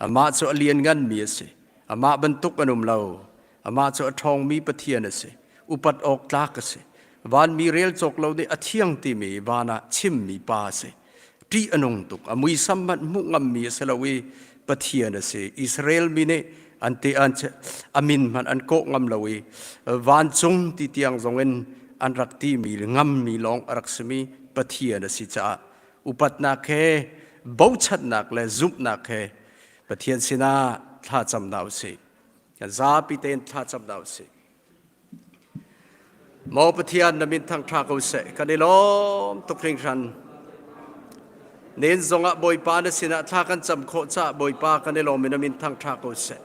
Amah cu a liannganmi a si. Amah bantuk an um lo. Amah cu a ṭhawngmi Pathian a si. Upat awk tlak a si. Vanmi rel cawk lo nih a thiang timi van ah chimmi pa a si. Ṭih a nung tuk. A muisam hmanh hmuh ngammi a si lo i Pathian a si. Israel mi nih an te an a min hmanh an kawh ngam lo i vancung ti tiang zongin an rak timi ngammi lawng a rak simi Pathian a si caah upatnak he bochannak le zumhnak he Pathian sinah thla cam hna usih. Kan zapi tein thla cam hna usih. Maw Pathian na min thangṭha ko seh. Kan i lawm tuk hringhran. Nen zongah Bawipa na sinah thla kan cam khawh caah Bawipa kan i lawm i na min thangṭha ko seh.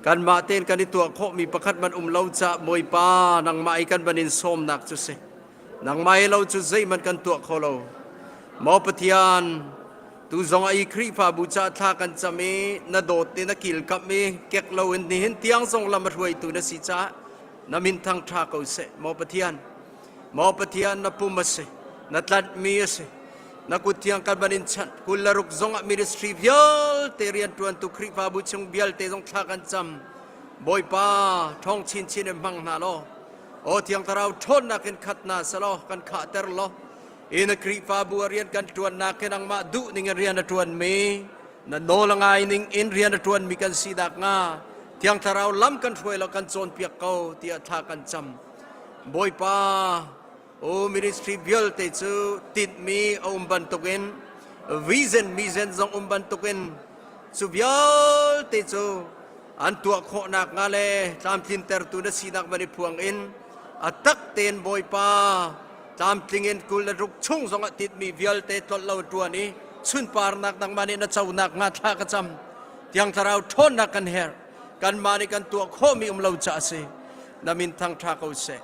Kanmah tein kan i tuah khawhmi pakhat man um lo caah Bawipa nangmah i kan van in sawmnak cu si. Nangmah i lo cu zeihmanh kan tuah kho lo. Maw Pathian, tu zong ah i Khrihfabu caah thla kan cam i na dawt in na kilkamh i kek loin nihin tiang zong lam a hruaitu na si caah na min thangṭha ko seh. Maw Pathian, Maw Pathian, na pum a si, na tlanhmi a si. Na kut thiang kan van in chanh. 26 zong ah ministry vialte rianṭuantu Khrihfabu chung vialte zong thla kan cam. Bawipa ṭhawng chinchin in hmang hna law, aw Thiang Thlarau ṭhawnnak in khat hna selaw kan khahter law, in a Khrihfabu a rian kan ṭuannak hi nangmah duh ning in rian a ṭuanmi, na nawl a ngai ning in rian a ṭuanmi kan si nakhnga Thiang Thlarau lam kan hruai law kan cawnpiak ko tiah thla kan cam. Bawipa, O ministry vialte cu tinhmi a um bantukin vision mission zong um bantukin cu vialte cu an tuah khawhnak hnga le tlamtlintertu na sinak van i phuang in a tak tein Bawipa tlamtling in 26 chung zongah tinhmi vialte tlolh lo ṭuan i sunparnak nangmah nih na conak hnga thla ka cam. Thiang Thlarau ṭhawnnak kan herh. Kanmah nih kan tuah khawhmi um lo caah a si. Na min thangṭha ko seh.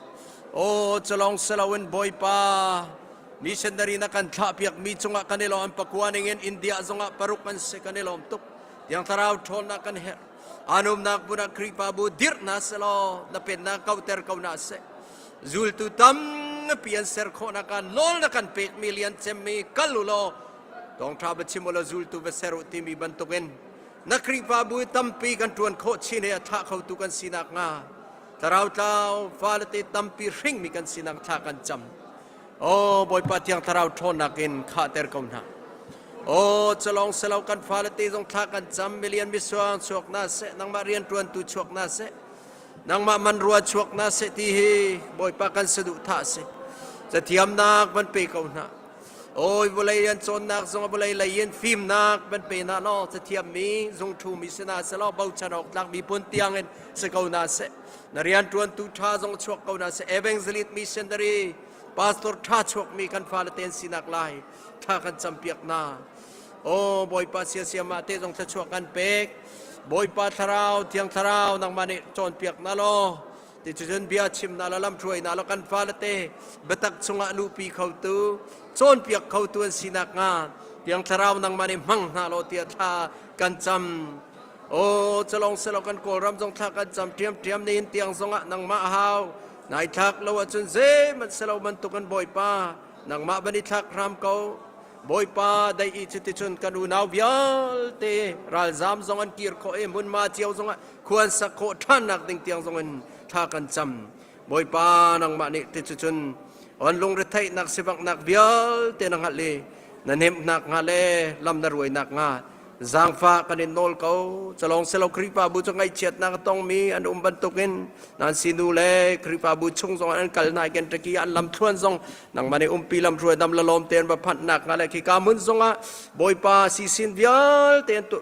Aw culawng siloin Bawipa missionary na kan thlahpiak mi cungah kan i lawm pakua ningin India zongah paruk an si kan i lawm tuk. Tiang thlarau ṭhawnnak kan herh. Anumnak hmun ah Khrihfabu dirh hna selaw na pennak kauter ko hna seh. Zultu tampi an ser khawhnak ah nawl na kan pekmi lian cemmi kal u law thawngṭha va chim u law zultu va ser u timi bantukin na Khrihfabu tampi kan ṭuan khawh chin he a thlah khotu kan sinak hnga Thlarau tlau fale te tampi hringmi kan sinak thla kan cam. O Bawipa Thiang Thlarau ṭhawnnak in khahter ko hna. O calong selo kan fale te zong thla kan cam milian misuang chuak na seh nangmah rianṭuantu chuak na seh nangmah manrua chuak na seh ti hi Bawipa kan saduh thah si. Cathiamnak van pe ko hna. Oi vawlei an cawnnak zong vawlei lei in fimnak van pe hna law cathiammi zungṭhumi si hna selaw bochan awk tlak miphun tiang in si ko hna seh. Na rianṭuantu ṭha zong chuak ko hna seh. Evangelist missionary pastor ṭha chuakmi kan fale ten sinak lai thla kan campiak hna. O Bawipa siasiam ah te zong thluachuah kan pek. Bawipa thlarau thiang thlarau nangmah nih cawnpiak hna law Ticun bia chimnak le lamhruainak le kan fale te biatak chungah luhpi khotu cawnpiak khotu an si nakhnga Thiang Thlarau nangmah nih hmang hna law tiah thla kan cam. Aw calong selaw kan Kawlram zong thla kan cam ṭhiamṭhiam nihin tiang zongah nangmah hau nai thlak lo ahcun zeihmanh selo bantuk an Bawipa nangmah van i thlak hram ko. Bawipa dei i cuticun kan unau vialte ralzam zong an kir khawh i hmunhma cio zongah khua an sak khawh ṭhannak ding tiang zong in thla kan cam. Bawipa nangmah nih cuticun on lungretheihnak sivanghnak vialte na hngalh i na hnemhnak hnga le lam na ruainak hnga Zaangfah kan in nawl ko. Calong silo Khrihfabu cu ngaihchiatnak a tongmi an um bantukin nan sinu le Khrihfabu chung zong an kal hna i Kentucky an lamthluan zong nangmah nih umpi lamhruai dam la lawm tein va phanhnak hnga le khika hmun zongah Bawipa sisin vialte an tu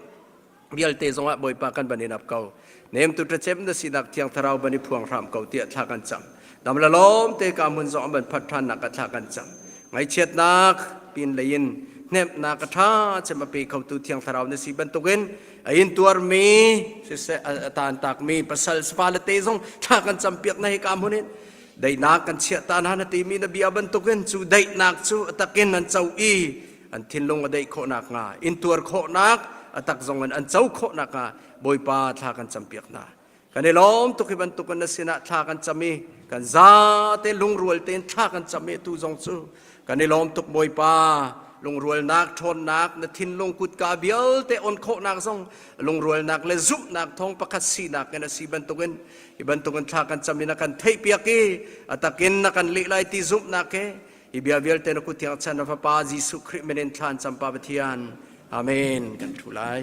vialte zongah Bawipa kan van in ap ko. Nemtu ṭacem na sinak Thiang Thlarau van i phuang hram ko tiah thla kan cam. Dam la lawm te ka hmun zong an van phat ṭhannak ah thla kan cam. Ngaihchiatnak pin lei in hnemhnak a ṭha cem a pe khotu Thiang Thlarau na si bantukin a in tuarmi siseh a taantakmi pasal fale te zong thla kan campiak na hi ka hmun in daihnak kan chiah ta hna na timi na bia bantukin cu daihnak cu a takin an co i an thinlung a daih khawhnak hnga in tuar khawhnak a tak zong in an co khawhnak hnga Bawipa thla kan campiak hna. Kan i lawm tuk hi bantuk in na sinah thla kan cam i kan zate lungrual tein thla kan cam i tu zong cu kan i lawm tuk Bawipa lungrualnak ṭhawnnak na thinlung kutka vialte on khawhnak zong lungrualnak le zumhnak thawng pakhat sinak in a si bantukin hi bantukin thla kan cam in a kan theihpiak i a takin na kan leh lai ti zumhnak he hi bia vialte na kut thiang chan na fapa Jesuh Khrih min in thla an cam pa Pathian amen kan thu lai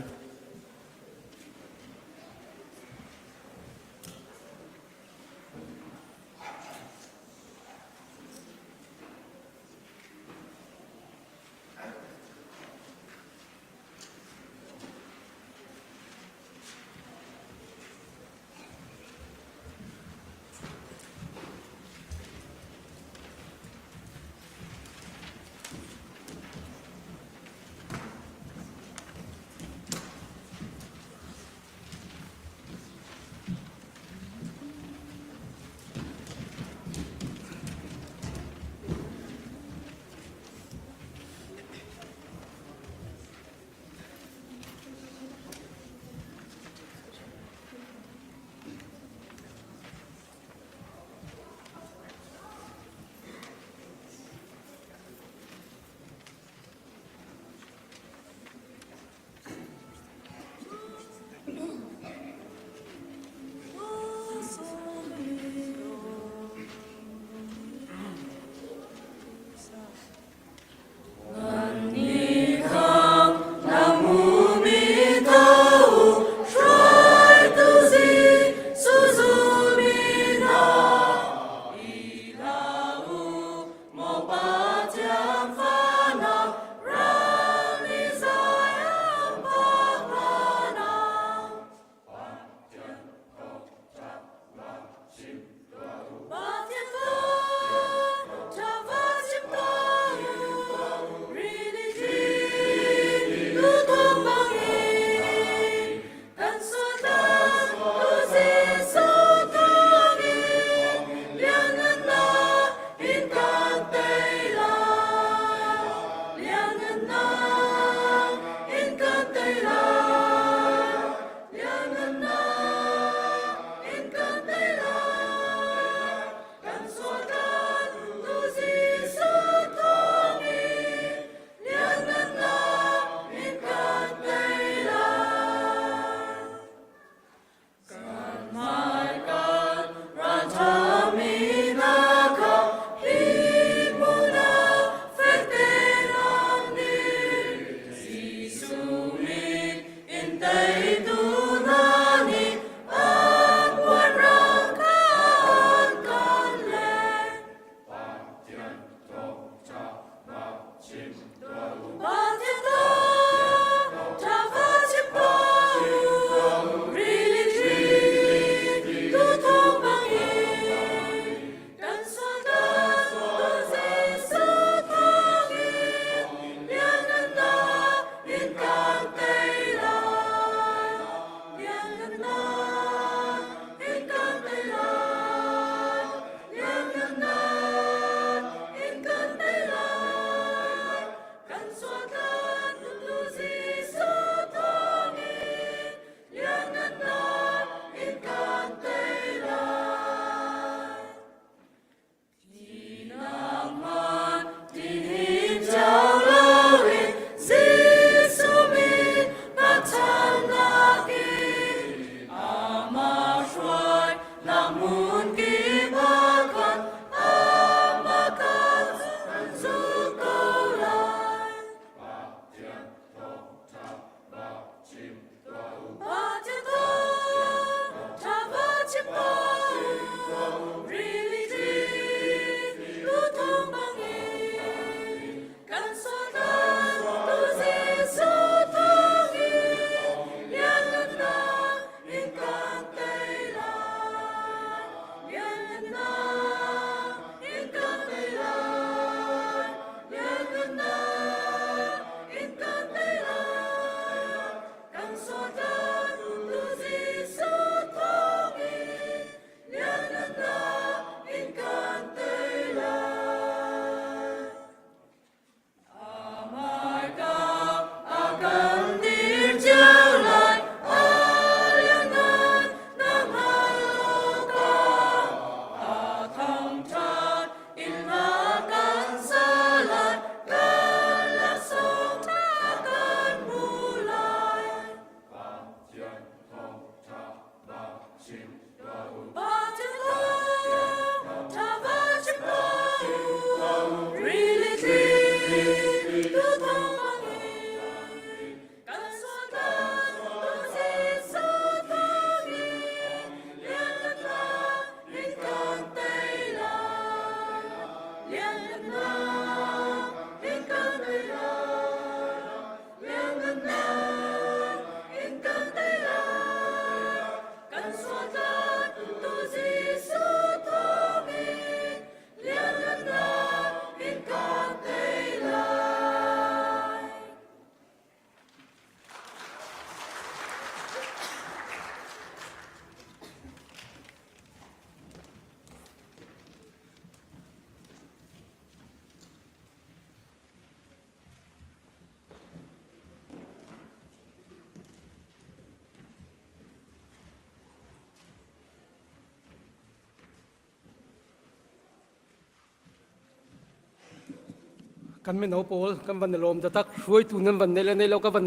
Kan mino pawl kan van lawm taktak hruaitu nan van nei le nei lo ka van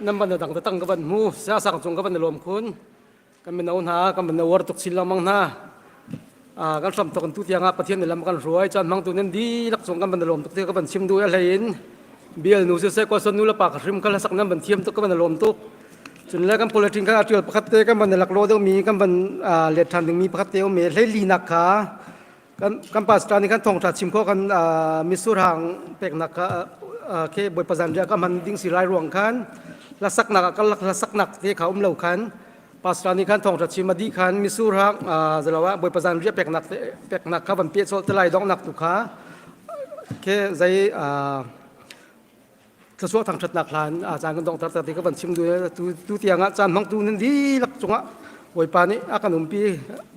nan van dang tatang ka van hmu sia sang cung ka van lawm khun kan mino hna kan van war tuk chin lengmang hna kan hram tok tu tiangah Pathian lam kan hruai caan hmang tu nan dihlak cung kan van lawm tuk ti ka van chim duh hlei in bial nu siseh ko son nu le pa ka hrim ka hlasak nan van thiam tuk ka van lawm tuk cun le kan politics kan atial pakhat te kan van lak lo deuh mi kan van let than ding mi pakhat te um me hlei li nak kha kan kan pastor nih kan thawngtha chim kho kan misur hang peknak kha ke bawipa zan ria ka man ding si lai ruang khan hlasak nak kan hlasak nak te kha um lo khan pastor nih khan thawngtha chim adi khan misur hang zalawa bawipa zan ria peknak peknak kha van pe chol te lai dong nak tu kha ke zai thluachuah thangṭhatnak hlan caan kan donghter ti ka van chim duh tu tu tiang ah caan hmangtu nan dihlak cungah Bawipa nih a kan umpi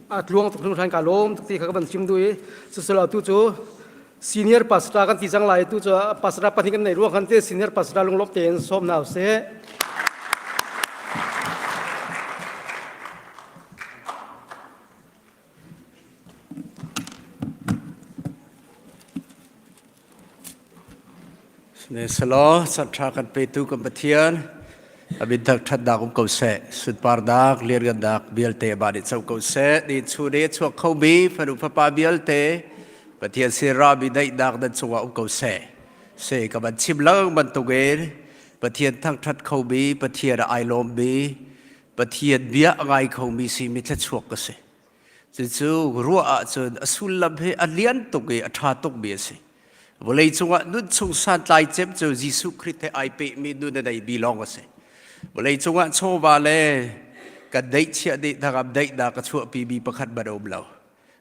a tluang tuk hringhran ka lawm tuk ti kha ka van chim duh i cucula tu cu. Senior pastor kan ti cang lai tu cu pastor pahnih kan nei ruang kan te senior pastor lunglawm tein sawm hna usih. Sihmanhsehlaw caanṭha kan petu kan Pathian a min thangṭhatnak um ko seh. Sunparnak, lianngannak vialte amah nih co ko seh. Ni chung i a chuak khomi fanu fapa vialte Pathian sin rami daihnak nan cungah um ko seh. Se ka van chim lengmang bantukin Pathian thangṭhat khomi, Pathian a ai lawmmi, Pathian bia a ngai khomi simi thluachuak ka si. Cucu ruah ahcun a sullam hi a lian tuk i a ṭha tukmi a si. Vawleicung ah nun chung santlai cem cu Jesuh Khrih he ai pehmi nun a neimi lawng a si. Vawleicung ah chawva le kan deihchiah dih thangam daihnak a chuahpimi pakhat hmanh a um lo.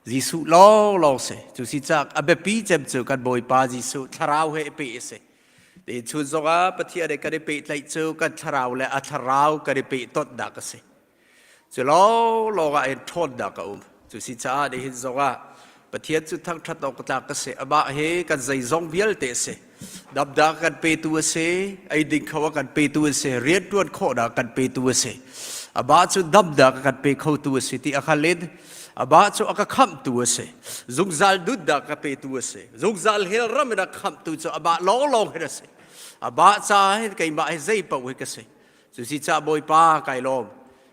Jesuh lawnglawng si. Cu si caah a biapi cem cu kan Bawipa Jesuh thlarau he i peh a si. Ti chun zongah Pathian he kan i pehtlaih cu kan thlarau le a thlarau kan i pehtonhnak a si. Cu lawnglawng ah hin ṭhawnnak a um. Cu si caah nihin zongah Pathian cu thangṭhat awk tlak a si. Amah hi kan zeizong vialte a si. Damnak kan petu a si, eiding kho a kan petu a si, rianṭuan khawhnak kan petu a si. Amah cu damnak a kan pe khotu a si ti a khal in amah cu a ka khamhtu a si. Zungzal nunnak ka petu a si. Zungzal hell ram in a khamhtu cu amah lawnglawng hin a si. Amah caah hin keimah hi zei paoh hi ka si. Cusi caah Bawipa kai lawm.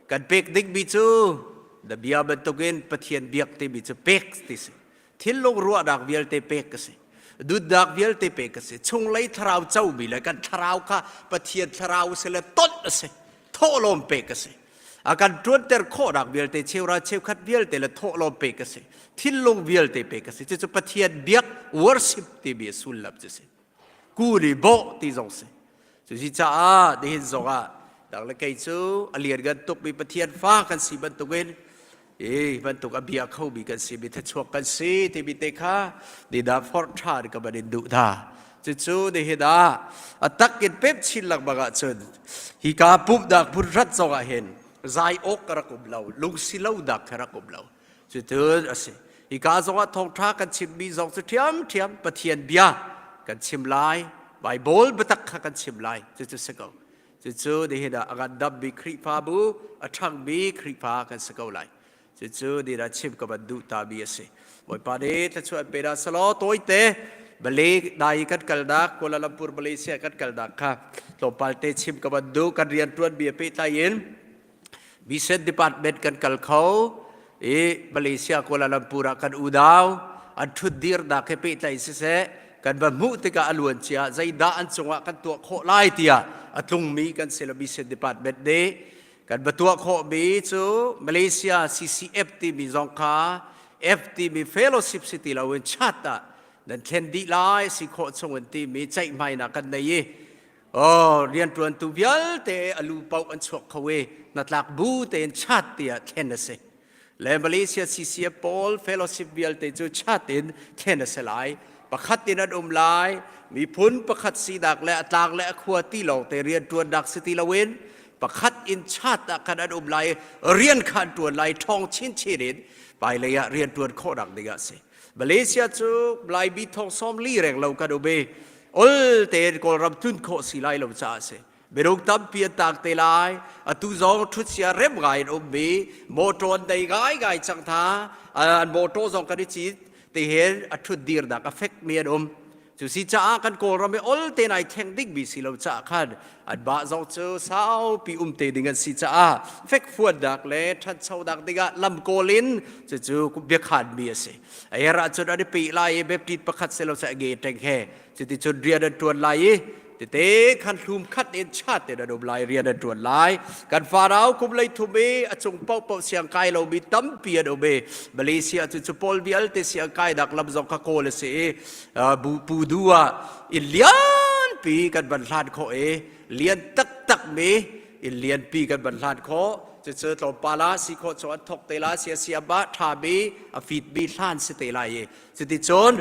Kan pek dingmi cu na bia bantukin Pathian biak timi cu pek ti si. Thinlung ruahnak vialte pek ka si. Dutnak vialte pek ka si. Chunglei thlarau comi le kan thlarau kha Pathian thlarau si le tonh a si. Thawhlawm pek ka si. A kan ṭuanter khawhnak vialte cheura cheukhat vialte le thawhlawm pek ka si. Thinlung vialte pek ka si. Cucu Pathian biak worship timi sullam cu si. Ku nih bawh ti zong si. Cusi caah nihin zongah nang le kei cu a lianngan tukmi Pathian fa kan si bantukin i bantuk a bia khomi kan si mi thachuak kan si timi te kha nina forh ṭhan ka van in duh hna. Cucu nihin ah a tak in pem chin lengmang ahcun hika pumhnak hmun rat zongah hin zai awk ka rak um lo, lungsi lonak ka rak um lo. Cucun a si. Hika zongah thawngṭha kan chimmi zong cu ṭhiamṭhiam Pathian bia kan chim lai. Baibal biatak kha kan chim lai. Cucu si ko. Cucu nihin ah a ngandammi Khrihfabu, a ṭhangmi Khrihfa kan si ko lai. Cucu nihin ah chim ka van duh tami a si. Bawipa nih thluachuah an pe hna selaw tawite Malay dai kan kalnak Kuala Lumpur Malaysia kan kalnak kha tlawmpal te chim ka van duh kan rianṭuanmi a pehtlai in Mission Department kan kal kho i Malaysia Kuala Lumpur ah kan unau an ṭhutdirnak he pehtlaih siseh kan va hmuh tikah a luan cia zeidah an cungah kan tuah khawh lai tiah a tlungmi kan si lo Mission Department nih kan va tuah khawhmi cu Malaysia CCF timi zong kha F timi fellowship si ti loin chat ah nan thlen dih lai si khawh chung in timi ceihmainak kan nei i Oh, rianṭuantu vialte a lu paoh an chuak kho i hnatlak bu tein chat tiah thlen a si. Le Malaysia CCF pawl fellowship vialte cu chat in thlen a si lai. Pakhat in an um lai. Miphun pakhat sinak le a tlang le a khua ti lawng te rianṭuannak si ti loin pakhat in chat ah khan an um lai. Rian kha an ṭuan lai ṭhawng chinchin in hmailei ah rianṭuan khawhnak ding ah a si. Malaysia cu Laimi thong sawm li reng lo kan um i ol tein Kawlram tlun khawh si lai lo caah a si. Minung tampi an tang te lai. Atu zong ṭhutsia rem ngai in ummi motor an nei ngaingai cang hna. An motor zong kan i cit ti hin a ṭhut dirnak a fekmi an um. Cu si caah kan Kawlram i ol tein ai thleng dingmi si lo caah khan anmah zong cu saupi um te ding an si caah fekfuannak le ṭhanchonak dingah lam kawl in cucu biakhanmi a si. A her ahcun an i peh lai i Baptist pakhat si lo seh nge ṭeng he cuticun rian an ṭuan lai i tete khan hlum khat in chat in an um lai rian an ṭuan lai. Kan farau kum lei thum i a cung paohpaoh siang kai lomi tampi an um i Malaysia cu cu pawl vialte siang kainak lam zong kha kawl a si i pu du ah inn lianpi kan van hlan khawh i lian taktak mi inn lianpi kan van hlan khawh cucu tlawmpal ah si khawh cu an thok te la sia sia ba tha mi a fit mi hlan si te lai i cuticun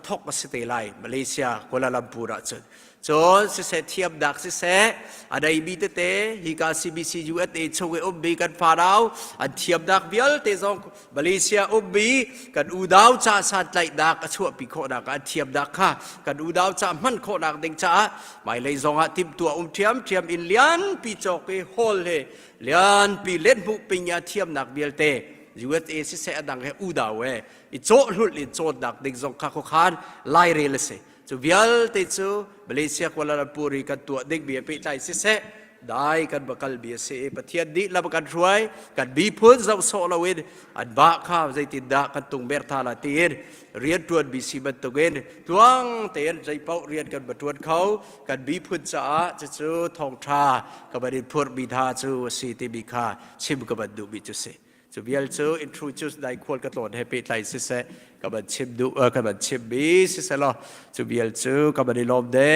thok a si te lai Malaysia Kuala Lumpur ah cun. Cun siseh thiamnak siseh a neimi tete hika CBC USA chung i ummi kan fanau an thiamnak vialte zong Malaysia ummi kan unau ca santlaihnak a chuahpi khawhnak an thiamnak kha kan unau ca hman khawhnak ding caah hmailei zongah timhtuah um ṭhiamṭhiam in lianpi cawk i hall he lianpi lenhmuh ping a thiamnak vialte USA siseh a dang he unau he i cawhhlulh in cawnnak ding zong kha khuakhan lairel a si. Cu vialte cu Malaysia Kuala Lumpur i kan tuah dingmi he pehtlai siseh, dai kan va kalmi a si i Pathian nih lam kan hruai, kan miphun zoh sawh loin anmah kha zeitindah kan tungmer hna la tiin rianṭuanmi si bantukin tluang tein zeipaoh rian kan va ṭuan kho, kan miphun caah cucu thawngṭha ka van in phurhmi hna cu a si timi kha chim ka van duhmi cu si. Cu vial cu introduce dai khual ka tlawn he pehtlai siseh ka van chim duh ka van chim mi siseh law cu vial cu ka van i lawm de.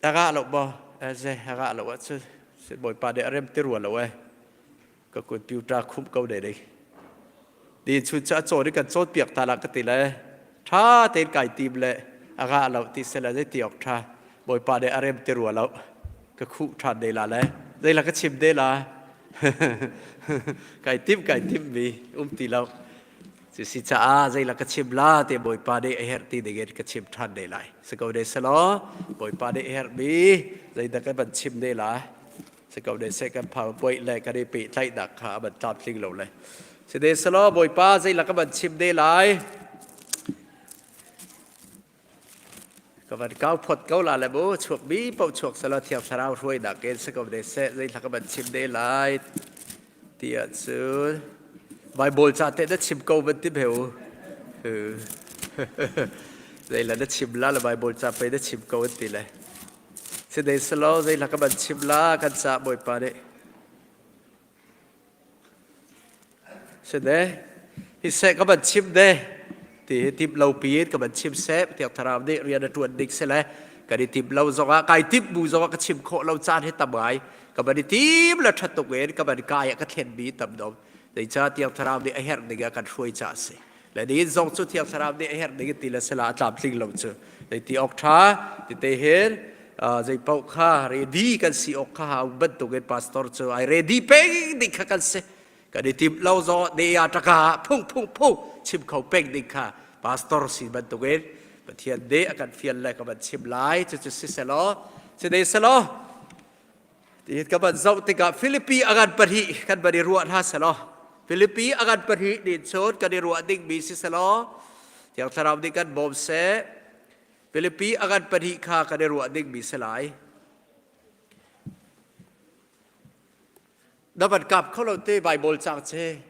Aga lo bo ze aga lo ah cu bawipa de arem ti rua lo eh ka computer khum ko de ding. Din chun cu a cawn i kan cawn piak ta la ka ti le tha tein kai tim le aga lo ti se la zei ti ok tha bawipa de arem ti rua lo ka khuh ṭhan de la le zei la ka chim de la kai tim kai tim mi um ti lo cu si caah zei la ka chim la te bawipa nih a herh ti dingin ka chim ṭhan de lai si ko de selaw bawipa nih a herh mi zei dah kan van chim de la si ko de se kan PowerPoint le kan i pehtlaihnak kha a van tlamtling lo le si de selaw bawipa zei la ka van chim de lai Ka van kau phot ko la le mu chuak mi paoh chuak selaw thiang thlarau hruainak in si ko ne seh zei thla ka van chim ne lai ti ahcun Bible ca te na chim ko van ti beu zei la na chim la le Bible ca pei na chim ko an ti le si dei selaw zei thla ka van chim la kan ca Bawipa nih Si de, hi seh ka van chim de, ti hi timh lo piin ka van chim seh, tiang thlarau nih rian a ṭuan ding si le kan i timh lo zongah kai timh bu zongah ka chim khawh lo caan hi tam ngai. Ka van i tim le ṭha tuk in ka van kai ah ka thlenmi tam dom. Zeicah tiang thlarau nih a herh ning ah kan hruai ca a si. Le nihin zong cu thiang thlarau nih a herh ding ti le sila a tlamtling lo cu. Zei ti awk ṭha ti te hin zei paoh kha ready kan si awk kha hau bantukin pastor cu ai ready peng ding kha kan si. Kan i timh lo zaw ne ya ṭaka phung phung phung chim kho peng ding kha pastor si bantukin Pathian nih a kan fial le ka van chim lai cucu si selaw si dei selaw Ti ka van zoh tikah Filipi a kan pahnih kan van i ruah hna selaw Filipi a kan pahnih nih cun kan i ruah dingmi si selaw Thiang Thlarau nih kan bawm seh. Filipi a kan pahnih kha kan i ruah dingmi si lai. Na van kap kho lo te Bible cang che.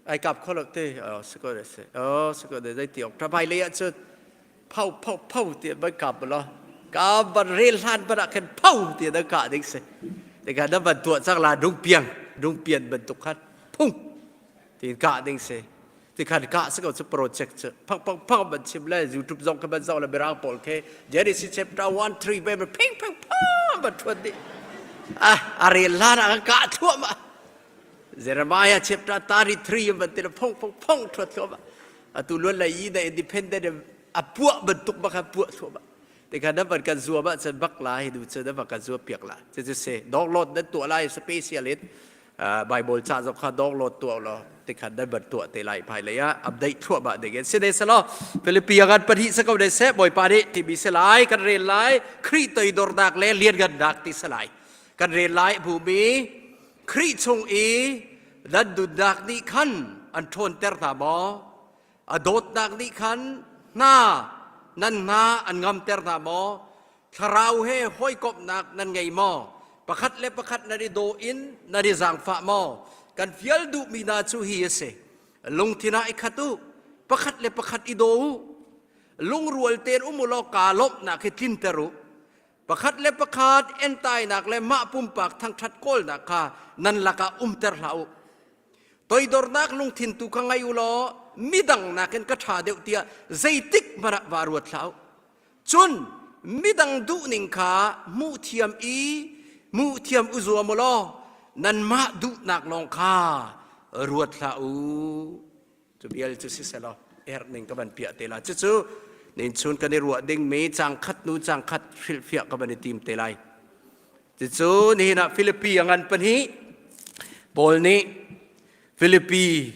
Ai kap kho lo te. Oh, si ko de se. Oh, si ko de zei ti ok. Hmai lei ah cun phau phau phau ti ban kap lo. Ka ban rel hlan ban ah khan phau ti na kah ding si. Tikah na van tuah cang la dung piang, dung pian bantuk khan phung ti kah ding si. Tikhan kah si ko cu project cu phak phak phak ban chim le YouTube zong ka ban zoh le mirang pawl ke Genesis chapter 1 3 be phing phing phang ban thuan dih. Ah, a rel hlan ah kah thluahmah. Jeremiah chapter 33 ban ti phong phong phong thuat thluahmah. Atu luan lai i the independent a puah bantuk bak puah thluahmah. Tikhan na van kan zuam ahcun bak lai nu cu na van kan zuam piak la. Cucu si download nan tuah lai special in Bible ca zong kha download tuah law tikhan nan van tuah te lai hmai lei ah update thluahmah ding in si ne selaw Philippi kan pahnih sa ko ne seh Bawipa nih timi si lai kan rel lai Khrih toidornak le lianngannak ti si lai kan rel lai hmumi Khrih chung i nan nunnak nih khan an ṭhawnter hna maw A dawtnak nih khan hna nan hna an ngamter hna maw? Thlarau he hawikomhnak nan ngei maw? Pakhat le pakhat nan i daw in nan i zaangfah maw? Kan fial duhmi hna cu hi a si. Lungthin ah i khat u, pakhat le pakhat i daw u. Lungrual tein um u law kaa lawmhnak hi tlinter u. Pakhat le pakhat entainak le mah pumpak thangṭhat kawlnak kha nan lakah umter hlah u. Toidornak lungthin tu kha ngei u law midang nakin ka ṭha deuh tiah zeitik hmanh ah vaa ruat hlah u. Cun midang duhning kha hmuhthiam i hmuhthiam u zuam u law nanmah duhnak lawng kha ruat hlah u. Cu vial cu siselaw herh ning ka van piah te la. Cucu. Nin chun kan i ruah dingmi cang khat nu cang khat hrilhfiah ka van i tim te lai. Cucu nihin ah Filipi a ngan pahnih Paul nih Filipi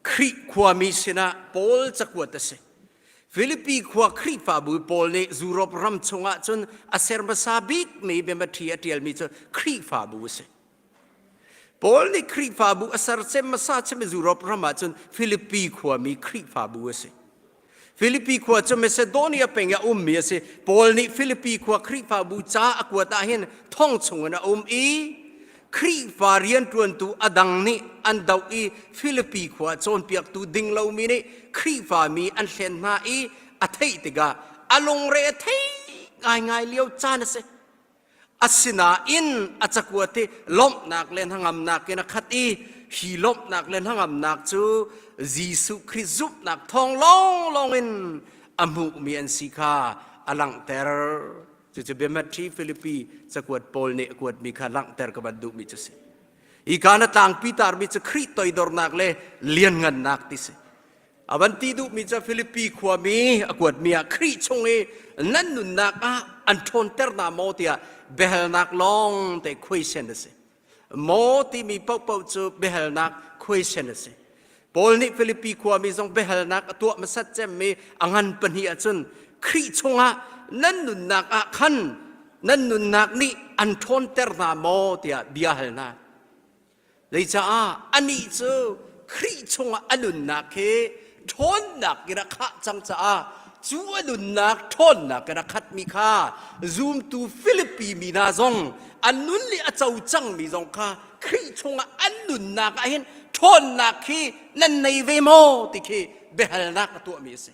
Khrih khuami sinah Paul cakuat a si. Filipi khua Khrihfabu pawl nih Europe ram chungah cun a ser hmasa bikmi biamatthi a ṭialmi cu Khrihfabu a si. Paul nih Khrihfabu a ser cem hmasa cem Europe ram ah cun Filipi khuami Khrihfabu a si. Filipi khua cu Macedonia peng i a ummi a si. Paul nih Filipi khua Khrihfabu ca a kuat ah hin thong chungin a um i Khrihfa rianṭuantu a dang nih an doh i Filipi khua cawnpiaktu ding lomi nih Khrihfa mi an hlen hna i a theih tikah a lungre a thei ngaingai lio caan a si. Asinain a cakuat hi lawmhnak le hnangamnak in a khat i hi lawmhnak le hnangamnak cu Jesuh Khrih zumhnak thawng lawnglawng in a hmuhmi an si kha a langhter. Cucu biamatthi Filipi cakuat Paul nih a kuatmi kha langhter ka van duhmi cu si. Hi ka na tlangpi tarmi cu Khrih toidornak le lianngannak ti si. A van ti duhmi cu Filipi khuami a kuatmi ah Khrih chung i nan nunnak ah an ṭhawnter hna maw tiah biahalnak lawng te question a si. Maw timi paohpaoh cu biahalnak question a si. Paul nih Filipi khuami zong biahalnak a tuah hmasat cemmi a ngan pahnih ahcun Khrih chungah nan nunnak ah khan nan nunnak nih an ṭhawnter hna maw tiah bia hal hna. Zeicaah anih cu Khrih chungah a nunnak hi ṭhawnnak in a khah cang caah cu a nunnak ṭhawnnak in a khatmi kha zumtu Filipi mi hna zong an nun le a co cangmi zong kha Khrih chungah an nunnak ah hin ṭhawnnak hi nan nei ve maw ti khi biahalnak a tuahmi a si.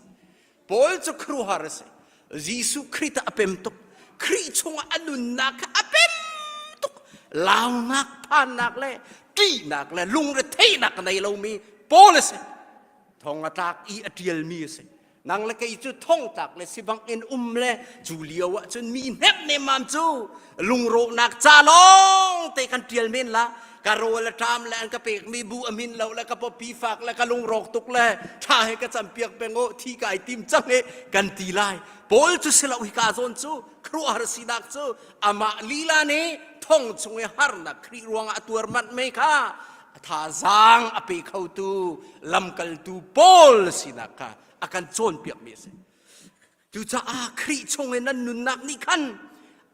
Paul cu khuaruahhar a si. Jesuh Khrih a pem tuk. Khrih chungah a nunnak kha a pem tuk. Launak, phannak le ṭihnak le lungretheihnak a nei lomi Paul a si. Thong a tlak i a ṭialmi a si. Nang le kei cu thongtlak le sibang in um le cu lio ah cun mi hnemh nemmam cu lungrawhnak ca lawng te kan ṭial men la. Ka rawl a ṭam le an ka pekmi bu a min lo le ka pawpi fak le ka lungrawk tuk le ṭha he ka campiak peng u thi kai tim cang i kan ti lai. Paul cu si lo hika zawn cu khuaruahhar sinak cu amah lila nih thong chung i harnak Khrih ruangah a tuar manh me kha thazaang a pe khotu lamkaltu Paul sinak kha a kan cawnpiakmi a si. Cucaah Khrih chung i nan nunnak nih khan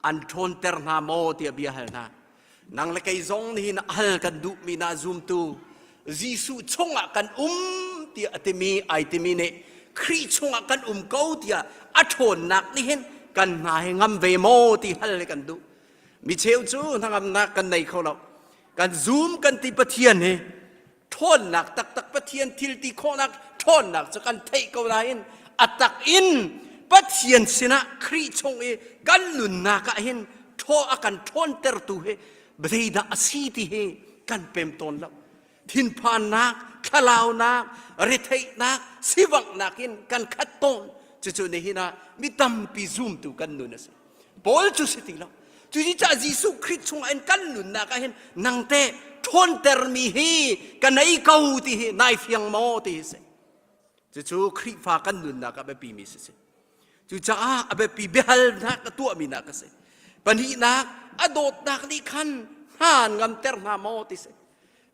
an ṭhawnter hna maw tiah bia hal hna. Nang le kei zong nihin hal kan duhmi na zumtu Jesuh chungah kan um tiah a timi ai timi nih Khrih chungah kan um ko tiah a ṭhawnnak nih hin kan hna hi ngam ve maw ti hal le kan duh. Mi cheu cu hnangamnak kan nei kho lo. Kan zum kan ti Pathian hi ṭhawnnak taktak Pathian thil ti khawhnak ṭhawnnak cu kan theih ko nain a tak in Pathian sinah Khrih chung i kan nunnak ah hin ṭhaw a kan ṭhawntertu hi zeidah a si ti hi kan pem tawn lo. Thinphannak, thlalaunak, retheihnak, sivanghnak in kan khat tawn. Cucu nihin ah mi tampi zumtu kan nun a si. Paul cu si ti lo. Cuticah Jesuh Khrih chungah in kan nunnak ah hin nang te ṭhawntermi hi ka nei ko ti hi nai fiang maw ti hi si. Cucu Khrihfa kan nunnak ah biapimi si si. Cucaah a biapi biahalnak a tuahmi nak a si. Pahnihnak a dawtnak nih khan hna an ngamter hna maw ti si.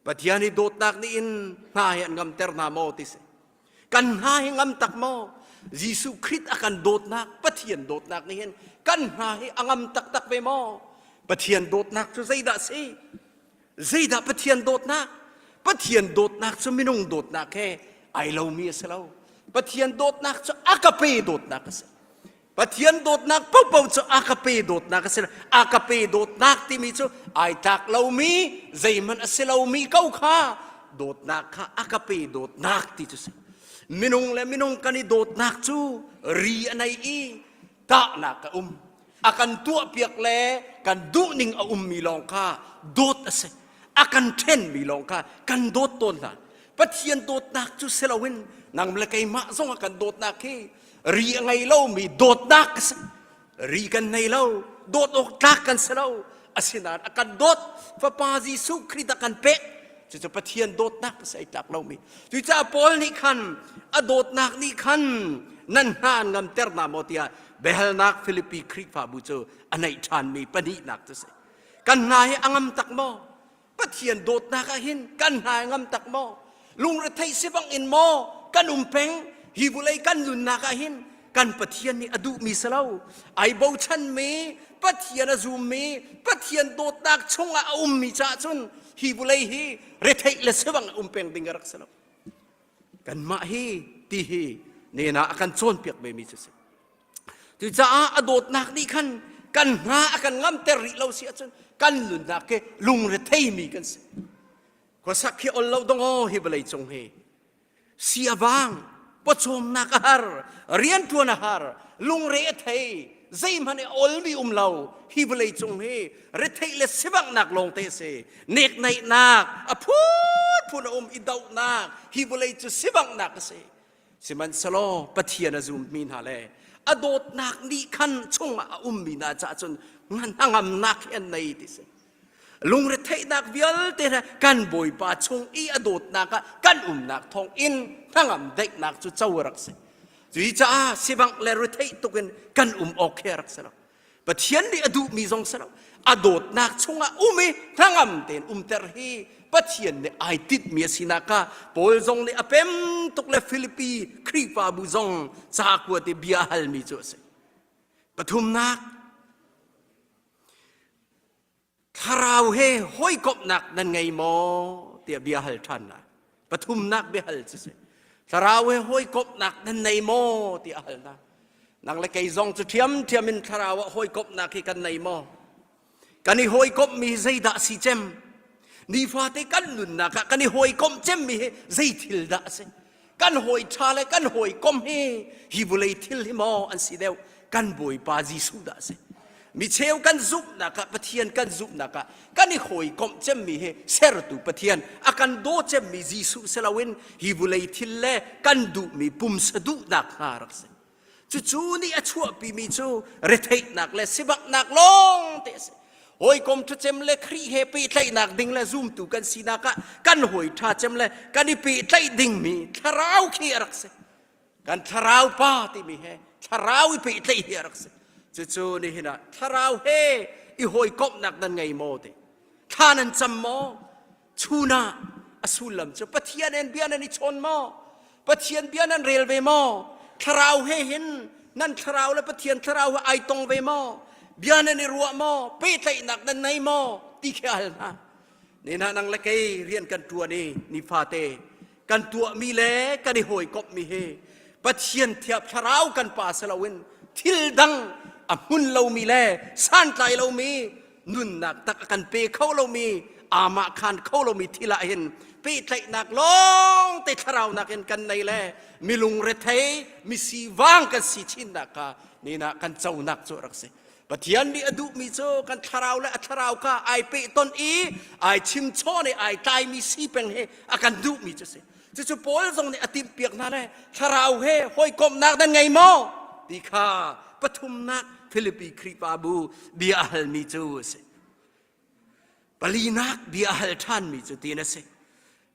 Pathian i dawtnak nih in hna hi an ngamter hna maw ti si. Kan hna hi ngam tak maw? Jesuh Khrih a kan dawtnak, Pathian dawtnak nih hin kan hna hi a ngam taktak ve maw? Pathian dawtnak cu zeidah si? Zeidah Pathian dawtnak? Pathian dawtnak cu minung dawtnak he ai lomi a si lo. Pathian dawtnak cu a ka pe dawtnak a si. Pathian dawtnak paohpaoh cu a ka pe dawtnak a si. A ka pe dawtnak timi cu ai tlak lomi, zeihmanh a si lomi ko kha dawtnak kha a ka pe dawtnak ti cu si. Minung le minung kan i dawtnak cu ri a nei i tahnak a um. A kan tuahpiak le kan duhning a ummi lawng kha dawt a si. A kan ṭhenmi lawng kha kan dawt tawn hna. Pathian dawtnak cu si loin nang le keimah zong a kan dawtnak hi ri a ngei lomi dawtnak a si ri kan nei lo dawt awk tlak kan si lo asinain a kan dawt fapa Jesuh Khrih a kan pek. Cucu Pathian dawtnak a si ai tlak lomi. Cucaah Paul nih khan a dawtnak nih khan nan hna an ngamter hna maw tiah biahalnak Filipi Khrihfabu cu a neih ṭhanmi pahnihnak cu si. Kan hna hi a ngam tak maw? Pathian dawtnak ah hin kan hna a ngam tak maw? Lungretheih si bang in maw kan um peng? Hi vulei kan nunnak ah hin kan Pathian nih a duhmi si lo. Ai bochanmi, Pathian a zummi, Pathian dawtnak chungah a ummi caah cun hi vulei hi retheih le sivang a um peng ding a rak si lo. Kanmah hi ti hi nena a kan cawnpiak vemi cu si. Cucaah a dawtnak nih khan kan hna a kan ngamter rih lo si ahcun kan nunnak ke lungretheimi kan si. Khuasak hi ol lo dong aw hi vawlei cung hi. Si a vang, pawcawmnak a har, rianṭuan a har, lungre a thei, zeihmanh i olmi um lo. Hi vawlei cung hi retheih le sivanghnak lawngte a si. Neknaihnak a phunphun a um i dohnak hi vawlei cu sivanghnak a si. Sihmanhsehlaw Pathian a zummi hna le a dawtnak nih khan chungah a ummi hna caah cun hnangamnak hi an nei ti si. Lungretheihnak vialte he kan Bawipa chung i a dawtnak ah kan umnak thawng in hnangam daihnak cu co a rak si. Cuicaah sivangh le retheih tuk in kan um awk hi a rak si lo. Pathian nih a duhmi zong si lo. A dawtnak chungah um i hnangam tein umter hi Pathian nih ai tinhmi a sinak kha Paul zong nih a pem tuk le Filipi Khrihfabu zong ca kuat i bia halmi cu a si. Pathumnak, Thlarau he hawikomhnak nan ngei maw tiah bia hal ṭhan lai. Pathumnak biahal cu si. Thlarau he hawikomhnak nan nei maw tiah a hal hna. Nang le kei zong cu ṭhiamṭhiam in thlarau ah hawikomhnak hi kan nei maw? Kan i hawikomhmi hi zeidah si cem? Nifate kan nunnak ah kan i hawikomh cemmi hi zei thil dah a si? Kan hawi ṭha le kan hawikom hi hi vawlei thil hi maw an si deuh kan Bawipa Jesuh dah a si. Mi cheu kan zumhnak ah Pathian kan zumhnak ah kan i hawikomh cemmi hi sertu Pathian a kan daw cemmi Jesuh si loin hi vawlei thil le kan duhmi pumsa duhnak hna rak si. Cucu nih a chuahpimi cu retheihnak le sivaknak lawng te a si. Hawikom ṭhacem le Khrih he pehtlaihnak ding le zumtu kan sinak ah kan hawi ṭha cem le kan i pehtlaih dingmi thlarau khi a rak si. Kan thlarau pa timi he thlarau i pehtlaih hi a rak si. Cucu nihin ah thlarau he i hawikomhnak nan ngei maw ti? Thla nan cam maw? Chun ah a sullam cu Pathian in bia nan i chawn maw? Pathian bia nan rel ve maw? Thlarau he hin nan thlarau le Pathian thlarau he ai tong ve maw? Bia nan i ruah maw? Pehtlaihnak nan nei maw? Ti khi hal hna. Nena nang le kei rian kan ṭuan i nifate kan tuahmi le kan i hawikomhmi hi Pathian thiap thlarau kan pa si loin thil dang a hmun lomi le santlai lomi nunnak tak a kan pe kho lomi amah khan kho lomi thil ah hin pehtlaihnak lawng te thlarau nakin kan nei le milung rethei misivang kan si chinnak kha nina kan conak cu rak si Pathian nih a duhmi cu kan thlarau le a thlarau kha ai pehton i ai chimchawn i ai tlaimi si peng he a kan duhmi cu si cucu Paul zong nih a timhpiak hna le thlarau he hawikomhnak nan ngei maw ti kha pathumnak Filipi Khrihfabu bia a halmi cu a si palinak bia a hal ṭhanmi cu tin a si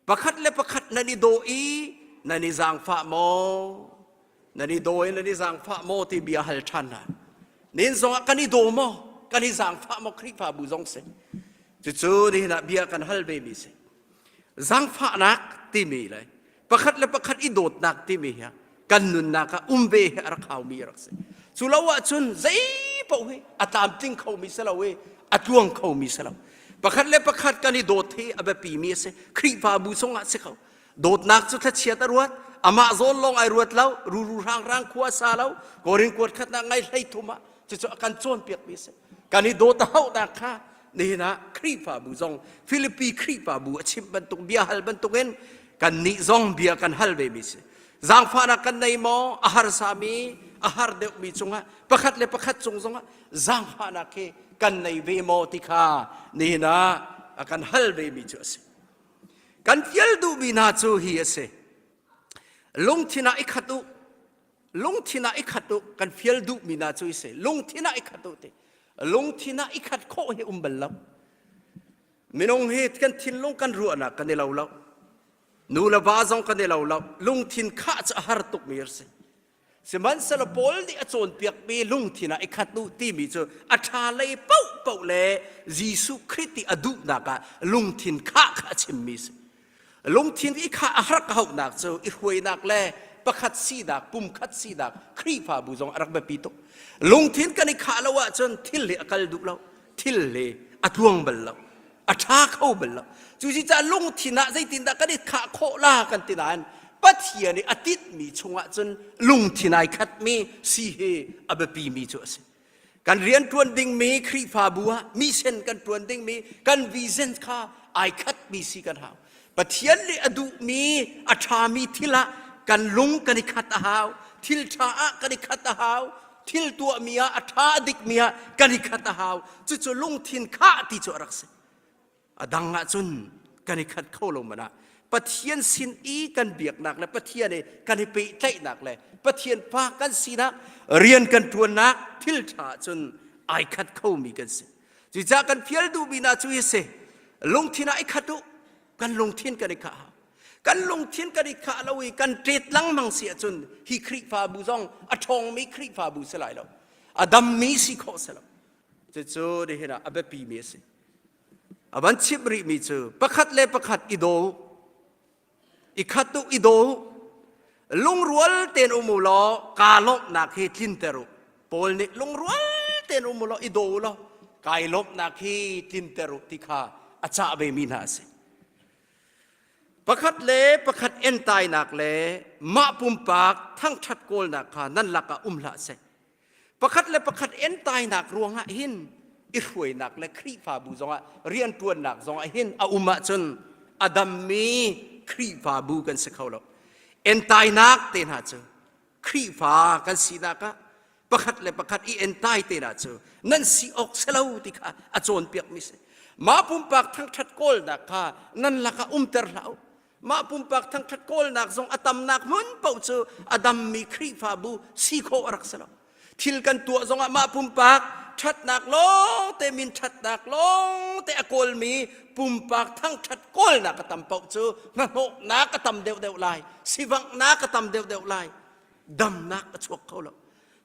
pakhat le pakhat nan i daw i nan i zaangfah maw nan i daw i nan i zaangfah maw ti bia hal ṭhan hna nin zongah kan i daw maw kan i zaangfah maw Khrihfabu zong si cucu nihin ah bia kan hal ve mi si zaangfahnak timi le pakhat le pakhat i dawtnak timi hi kan nunnak ah um ve hi a rak haumi a rak si cu lo ahcun zei paoh hi a tlamtling khomi si lo i a tluang khomi si lo pakhat le pakhat kan i dawt hi a biapimi a si Khrihfabu chungah si kho dawtnak cu thlachiat a ruat amah zawn lawng ai ruat lo ruru hrang rang khua sa lo korin kuat khatnak ngai hlei thum ah cucu a kan cawnpiakmi a si kan i dawt a hauhnak kha nihin ah Khrihfabu zong Filipi Khrihfabu a chimh bantuk bia hal bantukin kannih zong bia kan hal ve mi si zaangfahnak kan nei maw a harsami a har deuhmi cungah pakhat le pakhat cung zongah zaangfahnak hi kan nei ve maw ti kha nihin ah a kan hal ve mi cu a si kan fial duhmi hna cu hi a si lungthin ah i khat u lungthin ah i khat u kan fial duhmi hna cu i si lungthin ah i khat u ti lungthin ah i khat khawh hi um bal lo. Minung hi kan thinlung kan ruahnak kan i lo lo. Nu le va zong kan i lo lo. Lungthin khah cu a har tukmi a si. Sihmanhsehlaw Paul nih a cawnpiakmi lungthin ah i khat u timi cu a ṭha lei paohpaoh le Jesuh Khrih ti a duhnak ah lungthin khah kha a chimmi a si. Lungthin i khah a har ka hauhnak cu i hruainak le pakhat sinak, pumkhat sinak Khrihfabu zong a rak biapi tuk. Lungthin kan i khah lo ahcun thil hi a kal duh lo, thil hi a tluang bal lo. A ṭha kho bal lo. Cucaah lungthin ah zeitindah kan i khah khawh la kan ti nain Pathian i a tinhmi chungah cun lungthin ai khatmi si hi a biapimi cu a si. Kan rianṭuan dingmi Khrihfabu ah mission kan ṭuan dingmi kan vision kha ai khatmi si kan hau. Pathian nih a duhmi a ṭhami thil ah kan lung kan i khat a hau. Thil ṭha ah kan i khat a hau. Thil tuahmi ah a ṭha a dikmi ah kan i khat a hau. Cucu lungthin khah ti cu a rak si. A dang ahcun kan i khat kho lo man ah Pathian sin i kan biaknak le Pathian i kan i pehtlaihnak le Pathian fa kan sinak rian kan ṭuannak thil ṭha cun ai khat khomi kan si. Cucaah kan fial duhmi hna cu hi si lungthin ah i khat u kan lungthin kan i khah hau. Kan lungthin kan i khah lo i kan ṭet lengmang si ahcun hi Khrihfabu zong a ṭhawngmi Khrihfabu si lai lo. A dammi si khawh si lo. Cucu nihin ah a biapimi a si. A van chimh rihmi cu pakhat le pakhat i daw u, i khat u, i daw u. Lungrual tein um u law kaa lawmhnak hi tlinter u. Paul nih lungrual tein um u law i daw u law kai lawmhnak hi tlinter u ti kha a cah vemi hna a si. Pakhat le pakhat entainak le mah pumpak thangṭhat kawlnak kha nan lakah um hlah seh. Pakhat le pakhat entainak ruangah hin i hruainak le Khrihfabu zongah rianṭuannak zongah hin a um ahcun a dammi Khrihfabu kan si kho lo. Entainak te hna cu Khrihfa kan sinak ah pakhat le pakhat i entai te hna cu nan si awk si lo ti kha a cawnpiakmi si. Mah pumpak thangṭhat kawlnak kha nan lakah umter hlah u. Mah pumpak thangṭhat kawlnak zong a tamnak hmun paoh cu a dammi Khrihfabu si khawh a rak si lo. Thil kan tuah zongah mah pumpak ṭhatnak lawngte min ṭhatnak lawngte a kawlmi pumpak thangṭhat kawlnak a tam paoh cu hnahnawhnak a tam deuhdeuh lai, sivanghnak a tam deuhdeuh lai, damnak a chuak kho lo.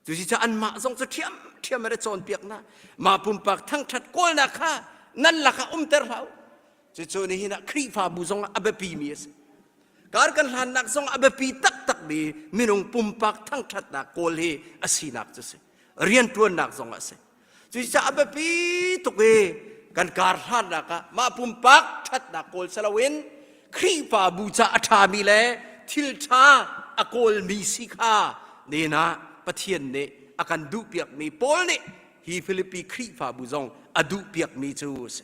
Cucaah anmah zong cu ṭhiamṭhiam an i cawnpiak hna. Mah pumpak thangṭhat kawlnak kha nan lakah umter hlah u. Cucu nihin ah Khrihfabu zong ah a biapimi a si. Kar kan hlannak zong a biapi taktakmi minung pumpak thangṭhatnak kawl hi a sinak cu si. Rianṭuannak zong ah a si. Cucaah a biapi tuk i kan kar hlannak ah mah pumpak ṭhatnak kawl si loin Khrihfabu ca a ṭhami le thil ṭha a kawlmi si kha nihin ah Pathian nih a kan duhpiakmi Paul nih hi Filipi Khrihfabu zong a duhpiakmi cu a si.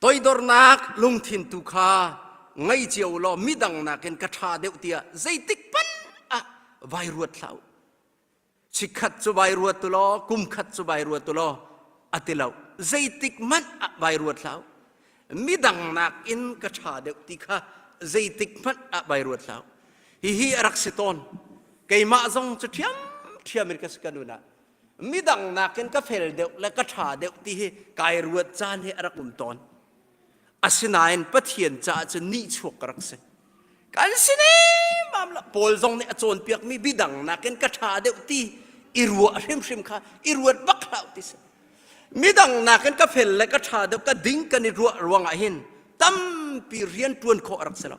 Toidornak lungthin tu kha ngei cio law midang nakin ka ṭha deuh tiah zeitik hmanh ah vai ruat hlah u. Chikkhat cu vai ruat u law kumkhat cu vai ruat u law a ti lo. Zeitik hmanh ah vai ruat hlah u. Midang nakin ka ṭha deuh ti kha zeitik hmanh ah vai ruat hlah u. Hihi a rak si tawn. Keimah zong cu ṭhiamṭhiam in ka si ka nun ah midang nakin ka fel deuh le ka ṭha deuh ti hi kai ruat caan hi a rak um tawn. Asinain Pathian caah cun nihchuak ka rak si. Kan si nemam lo. Paul zong nih a cawnpiakmi bidang nakin ka ṭha deuh ti i ruah hrimhrim kha i ruat bak hlah ti si. Midang nakin ka fel le ka ṭha deuh ka ding kan i ruah ruangah hin tampi rian ṭuan khawh a rak si lo.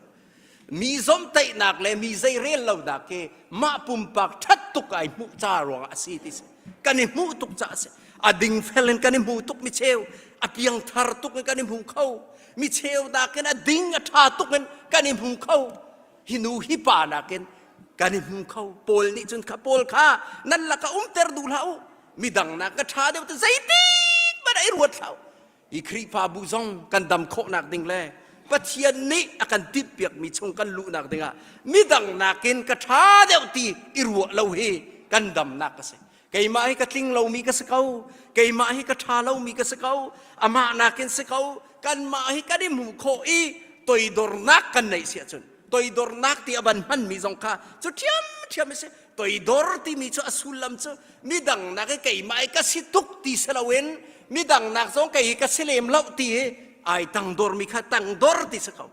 Mi zomhtaihnak le mi zeirel lonak hi mah pumpak ṭhat tuk ai hmuh ca ruangah a si ti si. Kan i hmuh tuk caah a si. A dingfel in kan i hmu tuk mi cheu, a piangthar tuk in kan i hmu kho. Mi cheu nakin a ding a ṭha tuk in kan i hmu kho. Hi nu hi pa nakin kan i hmu kho. Paul nih cun kha Paul kha nan lakah umter duh hlah u. Midang nak ka ṭha deuh te zeitik hmanh ah i ruat hlah u. Hi Khrihfabu zong kan dam khawhnak ding le Pathian nih a kan timhpiakmi chung kan luhnak dingah midang nakin ka ṭha deuh ti i ruah lo hi kan damnak a si. Keimah hi ka tling lomi ka si ko. Keimah hi ka ṭha lomi ka si ko. Amah nakin si ko. Kanmah hi kan i hmuh khawh i toidornak kan neih si ahcun toidornak ti a van hmanmi zong kha cu ṭhiamṭhiam a si. Toidor timi cu a sullam cu midang nak i keimah i ka si tuk ti si loin midang nak zong kei hi ka si lem lo ti hi ai tangdor mi kha tangdor ti si ko.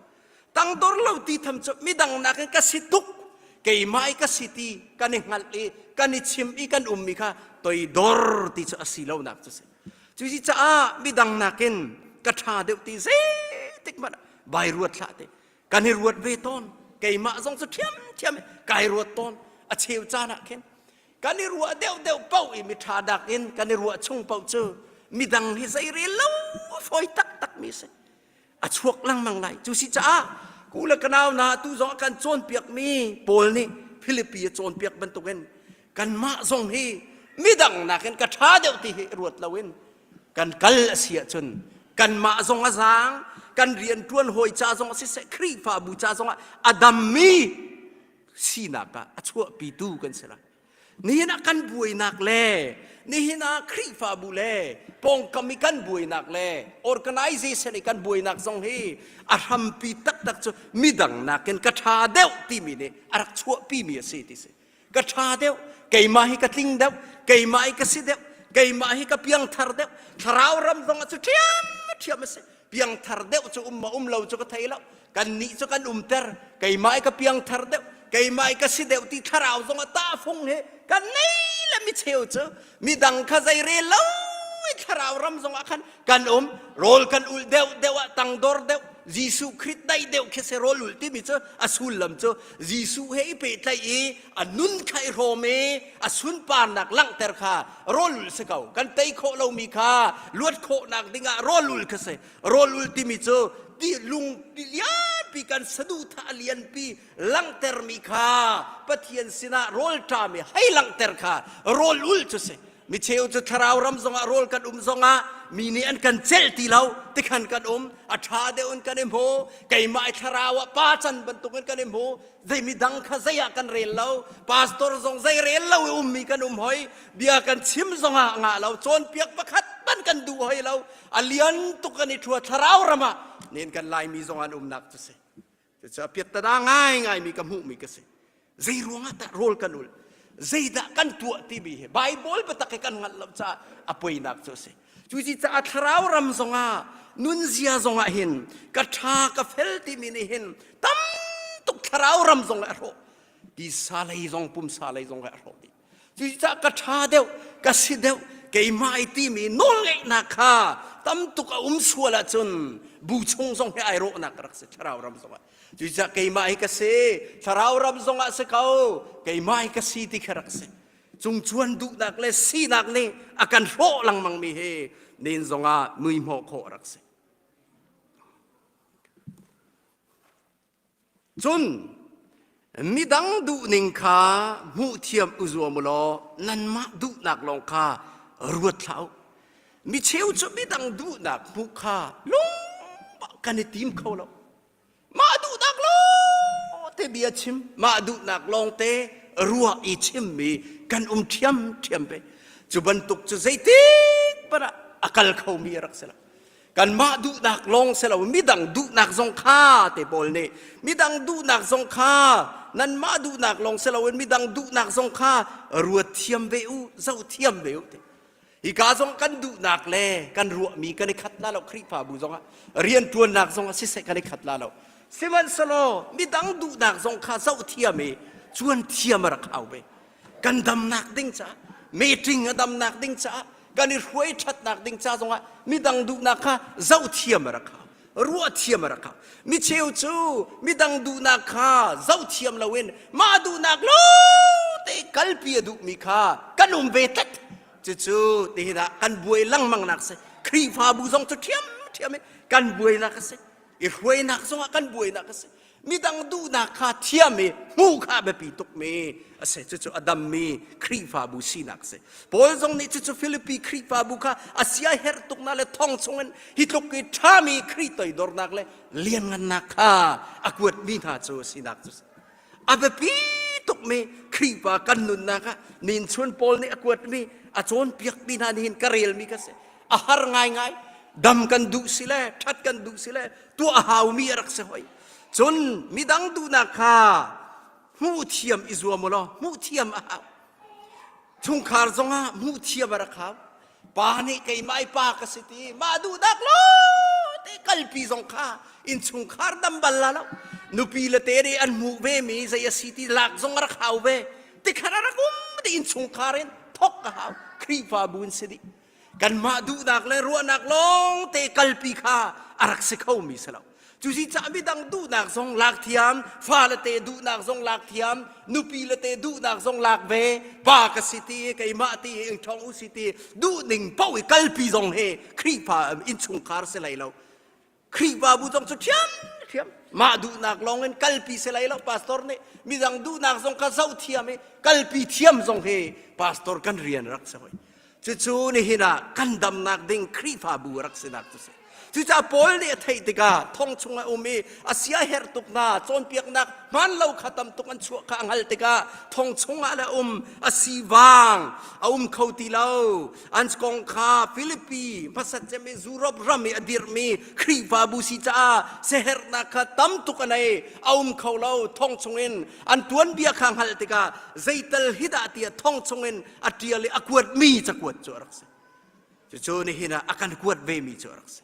Tangdor lo ti tham cu midang nak in ka si tuk keimah i ka si ti kan i hngalh i kan i chim i kan ummi kha toidor ti cu a si lonak cu si. Cuci caah midang nakin ka ṭha deuh ti zeitik hmanh bai ruat hlah te. Kan i ruat ve tawn. Keimah zong cu ṭhiamṭhiam kai ruat tawn. A cheu caan ah khin kan i ruah deuhdeuh paoh i miṭha dak in kan i ruah chung paoh cu midang hi zei rel lo fawi taktak mi si. A chuak lengmang lai. Cu si caah ku le ka nau hna tu zong a kan cawnpiakmi Paul nih Filipi a cawnpiak bantukin kanmah zong hi midang nakin ka ṭha deuh ti hi ruat loin kan kal a si ahcun kanmah zong a zaang kan rianṭuan hawi ca zong siseh Khrihfabu ca zongah a dammi sinak ah a chuahpitu kan si lai. Nihin ah kan buainak le nihin ah Khrihfabu le pawngkam i kan buainak le organization i kan buainak zong hi a hrampi taktak cu midang nakin ka ṭha deuh timi nih a rak chuahpimi a si ti si. Ka ṭha deuh, keimah hi ka tling deuh, keimah hi ka si deuh, keimah hi ka piangthar deuh. Thlarau ram zong ah cu ṭhiamṭhiam a si. Piangthar deuh cu um ma um lo cu ka thei lo. Kannih cu kan umter, keimah hi ka piangthar deuh, keimah hi ka si deuh ti thlarau zong ah tahfung hi kan nei le micheu cu midang kha zei rel lo i thlarau ram zong ah khan kan um rawl kan ulh deuh deuh ah tangdor deuh Jesuh Khrih daih deuh khi si rawl ulh timi cu a sullam cu Jesuh he i pehtlaih i a nun kha i hrawm i a sunparnak langhter kha rawl ulh si ko kan tei khawh lomi kha luat khawhnak dingah rawl ulh kha si rawl ulh timi cu ti lung ti lianpi kan saduhthah a lianpi langhtermi kha Pathian sinah rawl ṭami hei langhter kha rawl ulh cu si micheu cu thlarau ram zongah rawl kan um zongah mi nih an kan celh ti lo tikhan kan um a ṭha deuh in kan i hmu keimah i thlarau ah pa can bantukin kan i hmu zei mi dang kha zei ah kan rel lo pastor zong zei rel lo i ummi kan um hoi bia kan chim zongah ngah lo cawnpiak pakhat ban kan duh hoi lo a lian tuk kan i ṭhua thlarau ram ah nen kan laimi zong an umnak cu si Cucaah piattana ngaingaimi ka hmuhmi ka si. Zei ruangah dah rawl kan ul? Zeidah kan tuah timi hi Bible biatak hi kan hngalh lo caah a poinak cu a si. Cuci caah thlarau ram zongah nunzia zongah hin ka ṭha ka fel timi nih hin tam tuk thlarau ram zong a hrawh. Tisa lei zong pumsa lei zong a hrawh dih. Cucaah ka ṭha deuh, ka si deuh, keimah i timi nawlngeihnak kha tam tuk a um sual ahcun bu chung zong hi ai rawhnak ka rak si thlarau ram zongah. Cucaah keimah hi ka si, thlarau ram zongah si ko, keimah hi ka si ti kha rak si. Cungcuan duhnak le sinak nih a kan hrawh lengmangmi hi nin zongah mui hmawh khawh a rak si. Cun midang duhning kha hmuhthiam u zuam u law nanmah duhnak lawng kha ruat hlah u. Mi cheu cu midang duhnak hmuh kha lungpah kan i tim kho lo. Mah duhnak lawng te bia chim, mah duhnak lawng te ruah i chimmi kan um ṭhiamṭhiam ve. Cu bantuk cu zeitik hmanh ah a kal khomi a rak si lo. Kanmah duhnak lawng si lo midang duhnak zong kha te pawl nih midang duhnak zong kha nanmah duhnak lawng si loin midang duhnak zong kha ruat thiam ve u zoh thiam ve u te hika zong kan duhnak le kan ruahmi kan i khat la lo Khrihfabu zongah rianṭuannak zongah siseh kan i khat la lo sihmanhsehlaw midang duhnak zong kha zoh thiam i cuan thiam a rak hau ve kan damnak ding caah meeting a damnak ding caah kan i hruai ṭhatnak ding ca zongah midang duhnak kha zoh thiam a rak hau ruah thiam a rak hau micheu cu midang duhnak kha zoh thiam loin mah duhnak lo te kalpi a duhmi kha kan um ve tlat cucu tihin ah kan buai lengmang nak si Khrihfabu zong cu ṭhiamṭhiam in kan buainak a si i hruainak zongah kan buainak a si midang duhnak kha thiam i hmuh kha biapi tukmi a si cucu a dammi Khrihfabu sinak a si Paul zong nih cucu Filipi Khrihfabu kha a sia herh tuknak le thong chungin hi tluk i ṭhami Khrih toidornak le lianngannak kha a kuatmi hna cu a sinak cu a biapi tukmi Khrihfa kan nunnak ah ninchun Paul nih a kuatmi a cawnpiakmi hna nihin ka relmi ka si a har ngaingai dam kan duh si le ṭhat kan duh si le tuah a haumi a rak si hoi cun midang duhnak kha Hmuh thiam i zuam u law hmuh thiam a hau. Chungkhar zongah hmuh thiam a rak hau. Pa nih keimah i pa ka si ti mah duhnak lo te kalpi zong kha innchungkhar dam bal la lo. Nupi le te nih an hmuh ve mi zei a si ti lak zong a rak hau ve. Tikhan a rak um ti innchungkhar in thok a hau. Khrihfabu in si dih. Kanmah duhnak le ruahnak lawng te kalpi kha a rak si kho mi si lo. Cusi cah midang duhnak zong lak thiam, fale te duhnak zong lak thiam, nupi le te duhnak zong lak ve, pa ka si ti, keimah ti, ing ṭhong u si ti, duhning paoh i kalpi zong hi Khrihfa innchungkhar si lai lo. Khrihfabu zong cu ṭhiam ṭhiam mah duhnak lawng in kalpi si lai lo pastor nih midang duhnak zong kha zoh thiam i kalpi thiam zong hi pastor kan rian rak si hoi. Cucu nihin ah kan damnak ding Khrihfabu rak sinak cu si. Cucaah Paul nih a theih tikah thong chung a um i a sia herh tuk hna cawnpiaknak hmaan lo kha tam tuk an chuah kha a hngalh tikah thong chungah le um a si vang a um kho ti lo an kong kha Filipi hmasat cem i Europe ram i a dirhmi Khrihfabu si caah siaherhnak kha tam tuk a nei a um kho lo thong chungin an tuanbia kha hngalh tikah zeital hi dah tiah thong chungin a ṭial i a kuatmi cakuat cu a rak si. Cucu nihin ah a kan kuat vemi cu a rak si.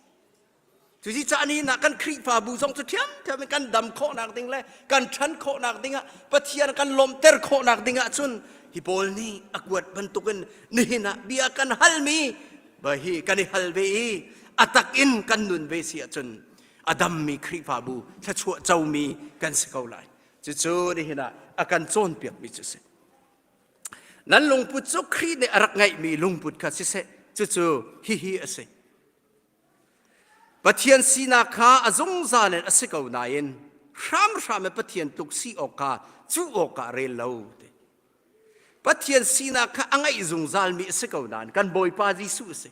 Cuci caah nihin ah kan Khrihfabu zong cu ṭhiamṭhiam in kan dam khawhnak ding le kan ṭhan khawhnak ding ah Pathian kan lawmhter khawhnak ding ah cun hi pawl nih a kuat bantukin nihin ah bia kan halmi ba hi kan i hal ve i a tak in kan nun ve si ahcun a dammi Khrihfabu thluachuah comi kan si ko lai. Cucu nihin ah a kan cawnpiakmi cu si. Nan lungput cu Khrih nih a rak ngeihmi lungput kha siseh, cucu hihi a si. Pathian sinak kha a zungzal in a si ko nain hramhram in Pathian tluk si awk kha cuh awkah rel lo. Pathian sinak kha a ngeih zungzalmi a si ko nain kan Bawipa Jesuh a si.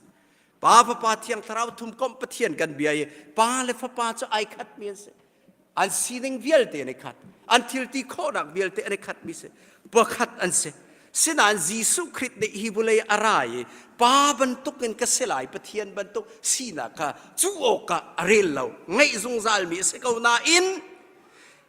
Pa Fapa Thiang Thlarau thumkomh Pathian kan bia i Pa le Fapa cu ai khatmi an si. An sining vialte an i khat. An thilti khawhnak vialte an i khatmi si. Pakhat an si. Sinain Jesuh Khrih nih hi vawlei a ra i Pa bantuk in ka si lai, Pathian bantuk sinak kha cu awkah a rel lo. Ngeih zungzalmi a si ko nain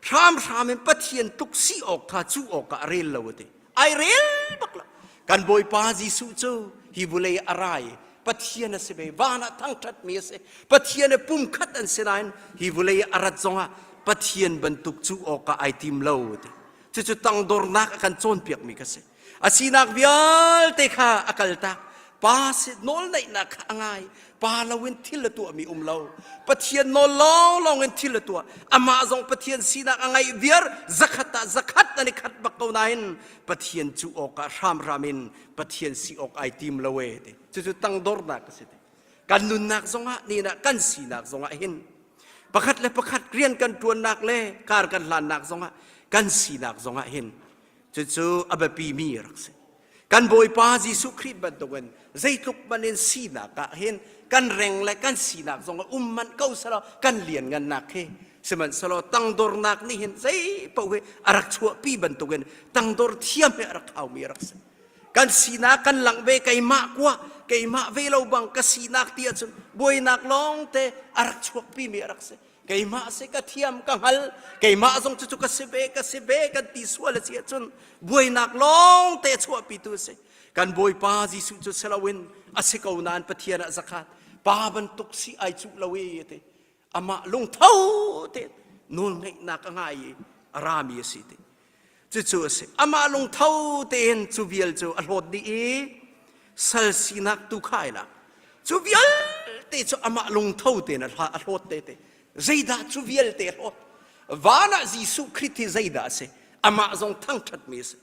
hramhram in Pathian tluk si awk kha cu awkah a rel lo a ti. Ai rel bak lo. Kan Bawipa Jesuh cu hi vawlei a ra i Pathian a si ve, van ah thangṭhatmi a si. Pathian i pumkhat an si nain hi vawlei a rat zongah Pathian bantuk cu awkah ai tim lo ti. Cucu tangdornak a kan cawnpiakmi ka si. A sinak vialte kha a kaltak. Pa si nawlneihnak kha a ngai. Pa loin thil a tuahmi um lo. Pathian nawl lawnglawng in thil a tuah. Amah zong Pathian sinak a ngeih viar zakhat ah zakhat an i khat bak ko nain Pathian cu awkah hramhram in Pathian si awk ai tim lo e ti. Cucu tangdornak a si ti. Kan nunnak zongah ni ah kan sinak zongah hin pakhat le pakhat rian kan ṭuannak le kar kan hlannak zongah kan sinak zongah hin cucu a biapi mi rak si. Kan Bawipa Jesuh Khrih bantukin zeitluk man in sinak ah hin kan reng le kan sinak zong um man ko selaw kan lianngannak hi sihmanhsehlaw tangdornak nih hin zei paoh hi a rak chuahpi bantukin tangdor thiam hi a rak haumi a rak si. Kan sinak kan langh ve keimah kua keimah ve lo bang ka sinak ti ahcun buainak lawng te a rak chuakpi mi a rak si. Keimah si ka thiam ka hngal keimah zong cucu ka si ve ka si ve kan ti sual a si ahcun buainak lawng te chuahpitu a si. Kan Bawipa Jesuh cu si loin a si ko nain Pathian ah zakhat pa bantuk si ai cuh lo i ti amah lungtho te nawlngeihnak a ngai i a rami a si ti. Cucu a si. Amah lungtho tein cu vial cu a hlawt dih i sal sinak tu kha ai lak. Cu vialte cu amah lungtho tein a hlawt te te. Zeidah cu vialte a hlawt? Van ah Jesuh Khrih hi zeidah a si? Amah zong thangṭhatmi a si.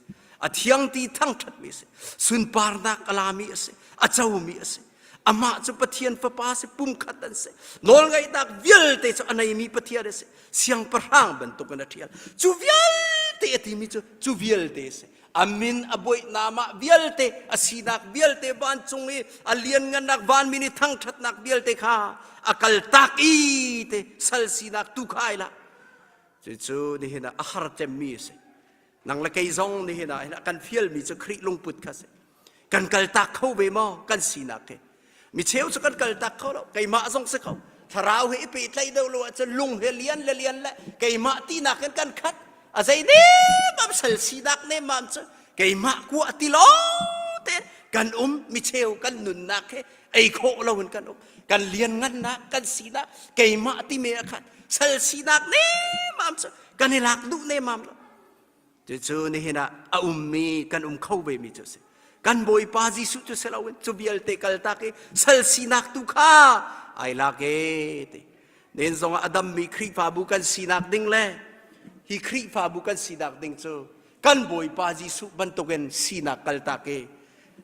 A thiang ti thangṭhatmi a si. Sunparnak a lami a si. A comi a si. Amah cu Pathian Fapa si, pumkhat an si. Nawlngeihnak vialte cu a neimi Pathian a si. Siangpahrang bantukin a ṭhial. Cu vialte a timi cu cu vialte a si. A min a buaihnak vialte, a sinak vialte vancung i a lianngannak vanmi nih thangṭhatnak vialte kha a kaltak i te sal sinak tu kha ai lah. Cucu nihin ah a har cemmi a si. Nang le kei zong nihin ah hin a kan fialmi cu Khrih lungput kha si. Kan kaltak kho ve maw kan sinak hi? Mi cheu cu kan kaltak kho lo. Keimah zong si kho. Thlarau he i pehtlaih deuh lo ahcun lung he lian le lian le keimah tinak in kan khat. A zei nemam sal sinak nemam cu keimah kua ti lawng te kan um micheu kan nunnak he ei khawh lo in kan um. Kan lianngannak kan sinak keimah ti me ah khan sal sinak nemam cu kan i lak duh nemam lo. Cucu nihin ah a ummi kan um kho vemi cu a si. Kan Bawipa Jesuh cu si loin cu vialte kaltak i sal sinak tu kha ai lak e ti. Nen zongah a dammi Khrihfabu kan sinak ding le hi Khrihfabu kan sinak ding cu kan Bawipa Jesuh bantukin sinak kaltak i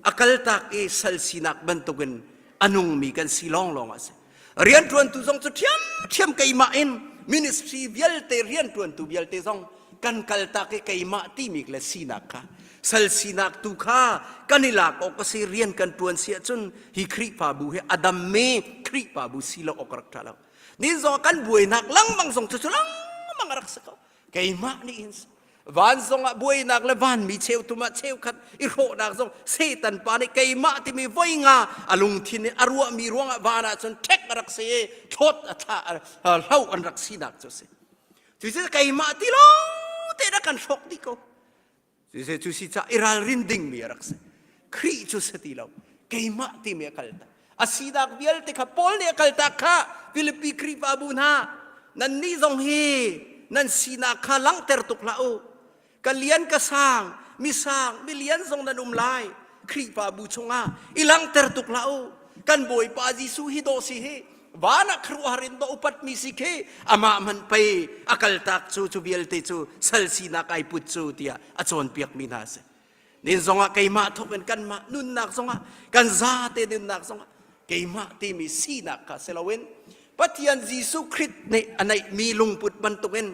a kaltak i sal sinak bantukin a nungmi kan si lawnglawng a si. Rianṭuantu zong cu ṭhiamṭhiam keimah in ministry vialte rianṭuantu vialte zong kan kaltak i keimah timi le sinak kha sal sinak tu kha kan i lak awk a si rian kan ṭuan si ahcun hi Khrihfabu hi a dammi Khrihfabu si lo awk a rak ṭha lo. Ni zong kan buainak lengmang zong cu cu lengmang a rak si ko. Keimah nih hin van zongah buainak le vanmi cheuthum ah cheukhat i hrawhnak zong Satan pa nih keimah timi voi nga a lungthin in a ruahmi ruangah van ah cun ṭhek a rak si i thlawt a thla hlo an rak sinak cu a si. Cucu keimah ti lawng te rak kan hrawk dih ko. Cucu cu si ca i ralrin dingmi a rak si. Khrih cu si ti lo. Keimah timi a kal tak. A sinak vialte kha Paul nih a kaltak kha Filipi Khrihfabu hna nannih zong hi nan sinak kha langhter tuk hlah u. Ka lian ka sang, mi sang, mi lian zong nan um lai. Khrihfabu chungah i langhter tuk hlah u. Kan Bawipa Jesuh hi dawh si hi van ah khuaruahhar in dawh upatmi si khi amah hmanh pei a kaltak cu cu vialte cu sal sinak ai put cu tiah a cawnpiakmi hna a si. Nin zongah keimah thawk in kanmah nunnak zongah kan zate nunnak zongah keimah timi sinak kha si loin Pathian Jesuh Khrist nih a neihmi lungput bantukin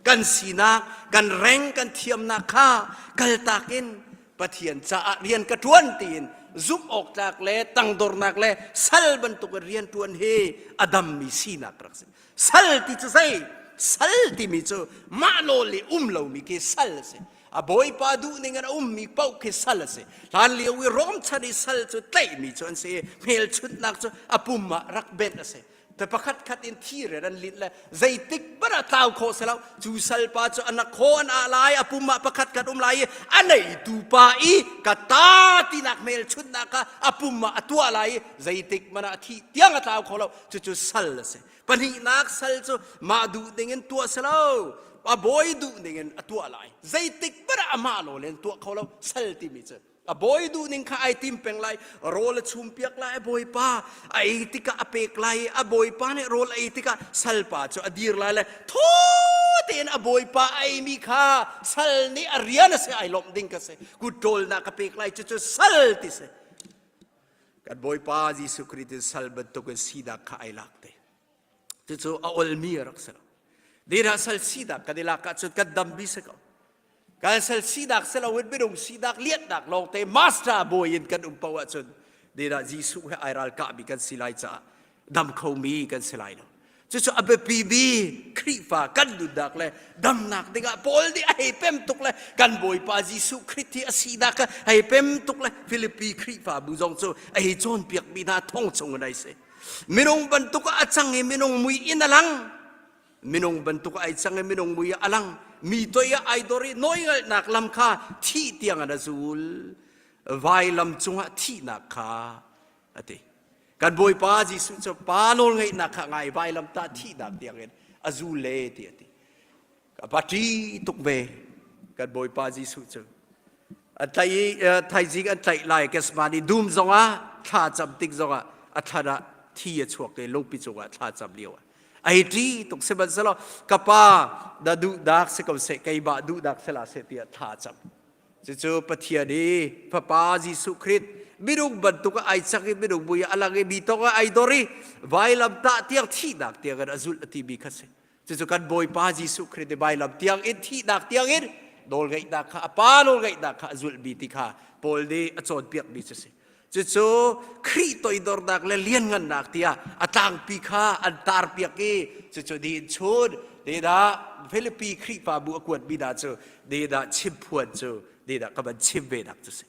kan sinak kan reng kan thiamnak kha kaltak in Pathian caah rian ka ṭuan tiin zumh awk tlak le tangdornak le sal bantuk in rian ṭuan hi a dammi sinak rak si. Sal ti cu zei? Sal timi cu mah nawl i um lomi khi sal a si. A bawipa duhning in a ummi paoh khi sal a si. Hlan lio i Rom chan i sal cu tlaihmi cu an si i hmelchunhnak cu a pum ah rak benh a si. Te pakhat khat in thi rian an linh le zeitik hmanh ah tlau khawh si lo cu salpa cu a nakhaw an ah lai a pum ah pakhat khat um lai i a neitu pa i ka ta tinak hmelchunhnak kha a pum ah a tuah lai i zeitik hmanh ah a thih tiang a tlau kho lo cucu sal a si pahnihnak sal cu mah duh ding in tuah si lo a bawi duh ning in a tuah lai zeitik hmanh ah amah law len tuah kho lo sal timi cu A bawi duhning kha ai tim peng lai, rawl a chumpiak lai, a bawipa a ei tikah a pek lai i a bawipa nih rawl a ei tikah salpa cu a dir lai le thaw tein a bawipa a eimi kha sal nih a rian a si ai lawmh ding ka si. Kut ṭawlnak ka pek lai cucu sal ti si. Kan bawipa Jesuh Khrih in sal bantukin sinak kha ai lak te. Cucu a olmi a rak si lo. Dira sal sinak kan i lak ahcun kan dam bi si ko. Kan sal sinak si loin minung sinak lianhnak lawngte master bawi in kan um paoh ahcun dira Jesuh he ai ralkahmi kan si lai caah dam khomi kan si lai lo. Cucu a biapimi Khrihfa kan nunnak le damnak dingah Paul nih a hei pem tuk le kan Bawipa Jesuh Khrih hi a sinak kha hei pem tuk le Filipi Khrihfabu zong cu a hei cawnpiakmi hna thong chung in ai si. Minung bantuk ah a cang i minung mui in a lang. Minung bantuk ah ai cang i minung mui ah a lang. Mi toi ah ai dor i nawlngalhnak lam kha thih tiang in a zul. Vailam cungah thihnak kha a ti. Kan Bawipa Jesuh cu pa nawlngeihnak kha ngai vailam tah thihnak tiang in a zul le ti a ti. Ka pa ṭi tuk ve kan Bawipa Jesuh cu. An tlaih i thaizing an tlaih lai Gethsemane dum zongah thla cam tik zongah a thlan ah thi a chuak i lungpi cungah thla cam lio ah ai ṭi tuk sihmanhsehlaw ka pa na duhnak si ko seh keimah duhnak si la seh tiah thla cam cucu Pathian i Fapa Jesuh Khrist minung bantuk ah ai cang i minung mui ah a lang i mi tong ah ai dor i vailam tah tiang thihnak tiang in a zulh a timi kha si Cucu kan Bawipa Jesuh Khrist nih vailam tiang in thihnak tiang in nawlngeihnak kha a pa nawlngeihnak kha a zulhmi ti kha Paul nih a cawnpiakmi cu si. Cucu Khrih toidornak le lianngannak tiah a tlangpi kha an tarpiak i cucu ni in chun dah Filipi Khrihfabu a kuatmi hna cu dah chimphuan cu dah ka van chim ve nak cu si.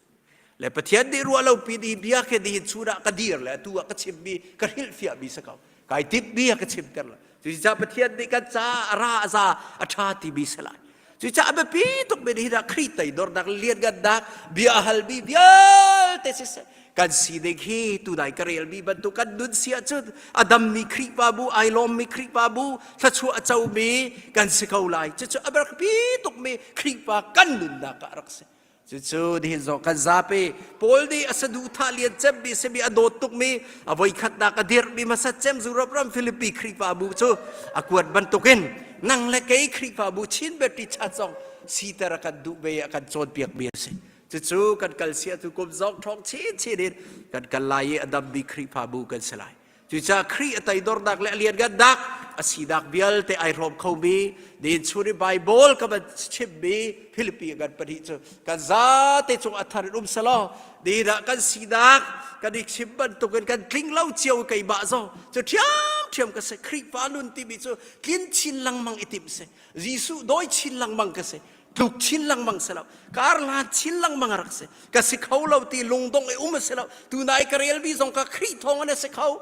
Le Pathian nih ruah lo pi ni bia khi nihin chun ah ka dir le atu ah ka chimmi ka hrilhfiahmi si ko. Kai timhmi a ka chimter lo. Cucaah Pathian nih kan ca a ra a za a ṭha timi si lai. Cucaah a biapi tukmi nih hin Khrih toidornak lianngannak bia halmi vialte siseh kan sining hi tunai ka relmi bantuk kan nun si ahcun a dammi Khrihfabu ai lawmmi Khrihfabu thluachuah a comi kan si ko lai. Cucu a biapi tukmi Khrihfa kan nunnak ah a rak si. Cucu nihin zong kan zapi Paul nih a saduhthah lian cemmi simi a dawt tukmi a voikhatnak a dirhmi hmasa cem Europe ram Philippi Khrihfabu cu a kuat bantukin nang le kei Khrihfabu Chin Baptist Church zong siter a kan duh ve a kan cawnpiakmi a si. Cucu kan kal sia tu kum zong ṭhawng chinchin in kan kal lai i a dammi Khrihfabu kan si lai. Cucaah Khrih a toidornak le a lianngannak a sinak vialte ai hrawm khomi nihin chun i Baibal ka van chimmi Philippi ngan pahnih cu kan zate cung a thar in um selaw nihin ah kan sinak kan i chim bantukin kan tling lo cio keimah zong cu ṭhiamṭhiam ka si Khrihfa nun timi cu tlin chin lengmang i timh si Jesuh dawi chin lengmang ka si tluk chin lengmang si lo kar hlan chin lengmang a rak si ka si kho lo ti lungdong i um a si lo tunai ka relmi zong ka Khrih thawng in a si kho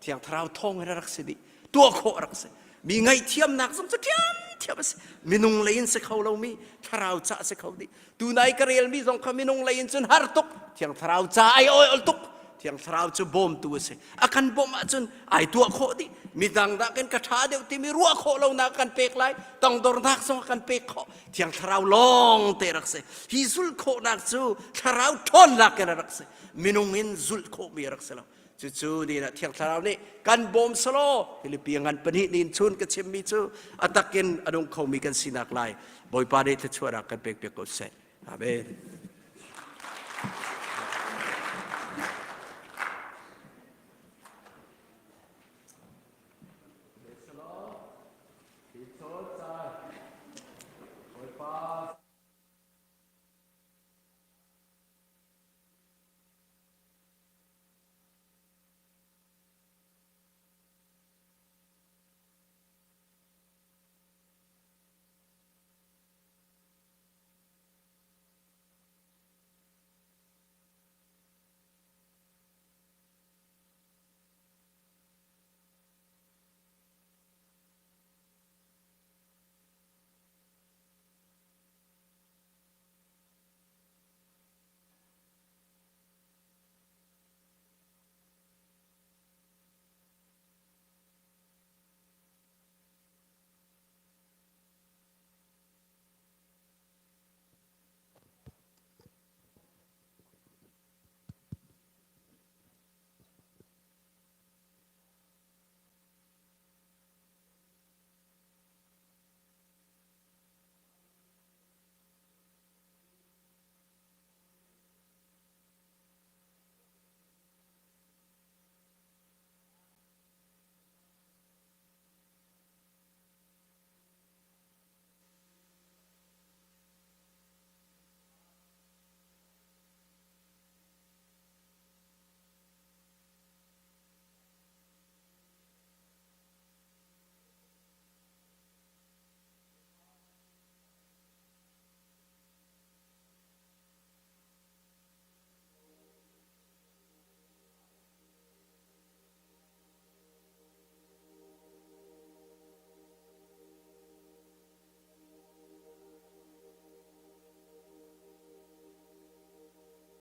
Thiang Thlarau thawng in a rak si dih tuah khawh a rak si mi ngaihthiamnak zong cu ṭhiamṭhiam a si minung lei in si kho lomi thlarau ca a si kho dih tunai ka relmi zong kha minung lei in cun har tuk Thiang Thlarau ca ai ol tuk Thiang Thlarau cu bawmtu a si a kan bawmh ahcun ai tuah khawh dih midang dah kan ka ṭha deuh timi ruah khawh lonak kan pek lai tangdornak zong kan pek khawh Thiang Thlarau lawng te rak si hi zulh khawhnak cu thlarau ṭhawnnak in a rak si minung in zulh khawhmi a rak si lo cucu ni ah Thiang Thlarau nih kan bawm selaw Filipi ngan pahnih nin chun ka chimmi cu a takin a nung khomi kan sinak lai Bawipa nih thluachuahnak kan pek piak ko seh Amen.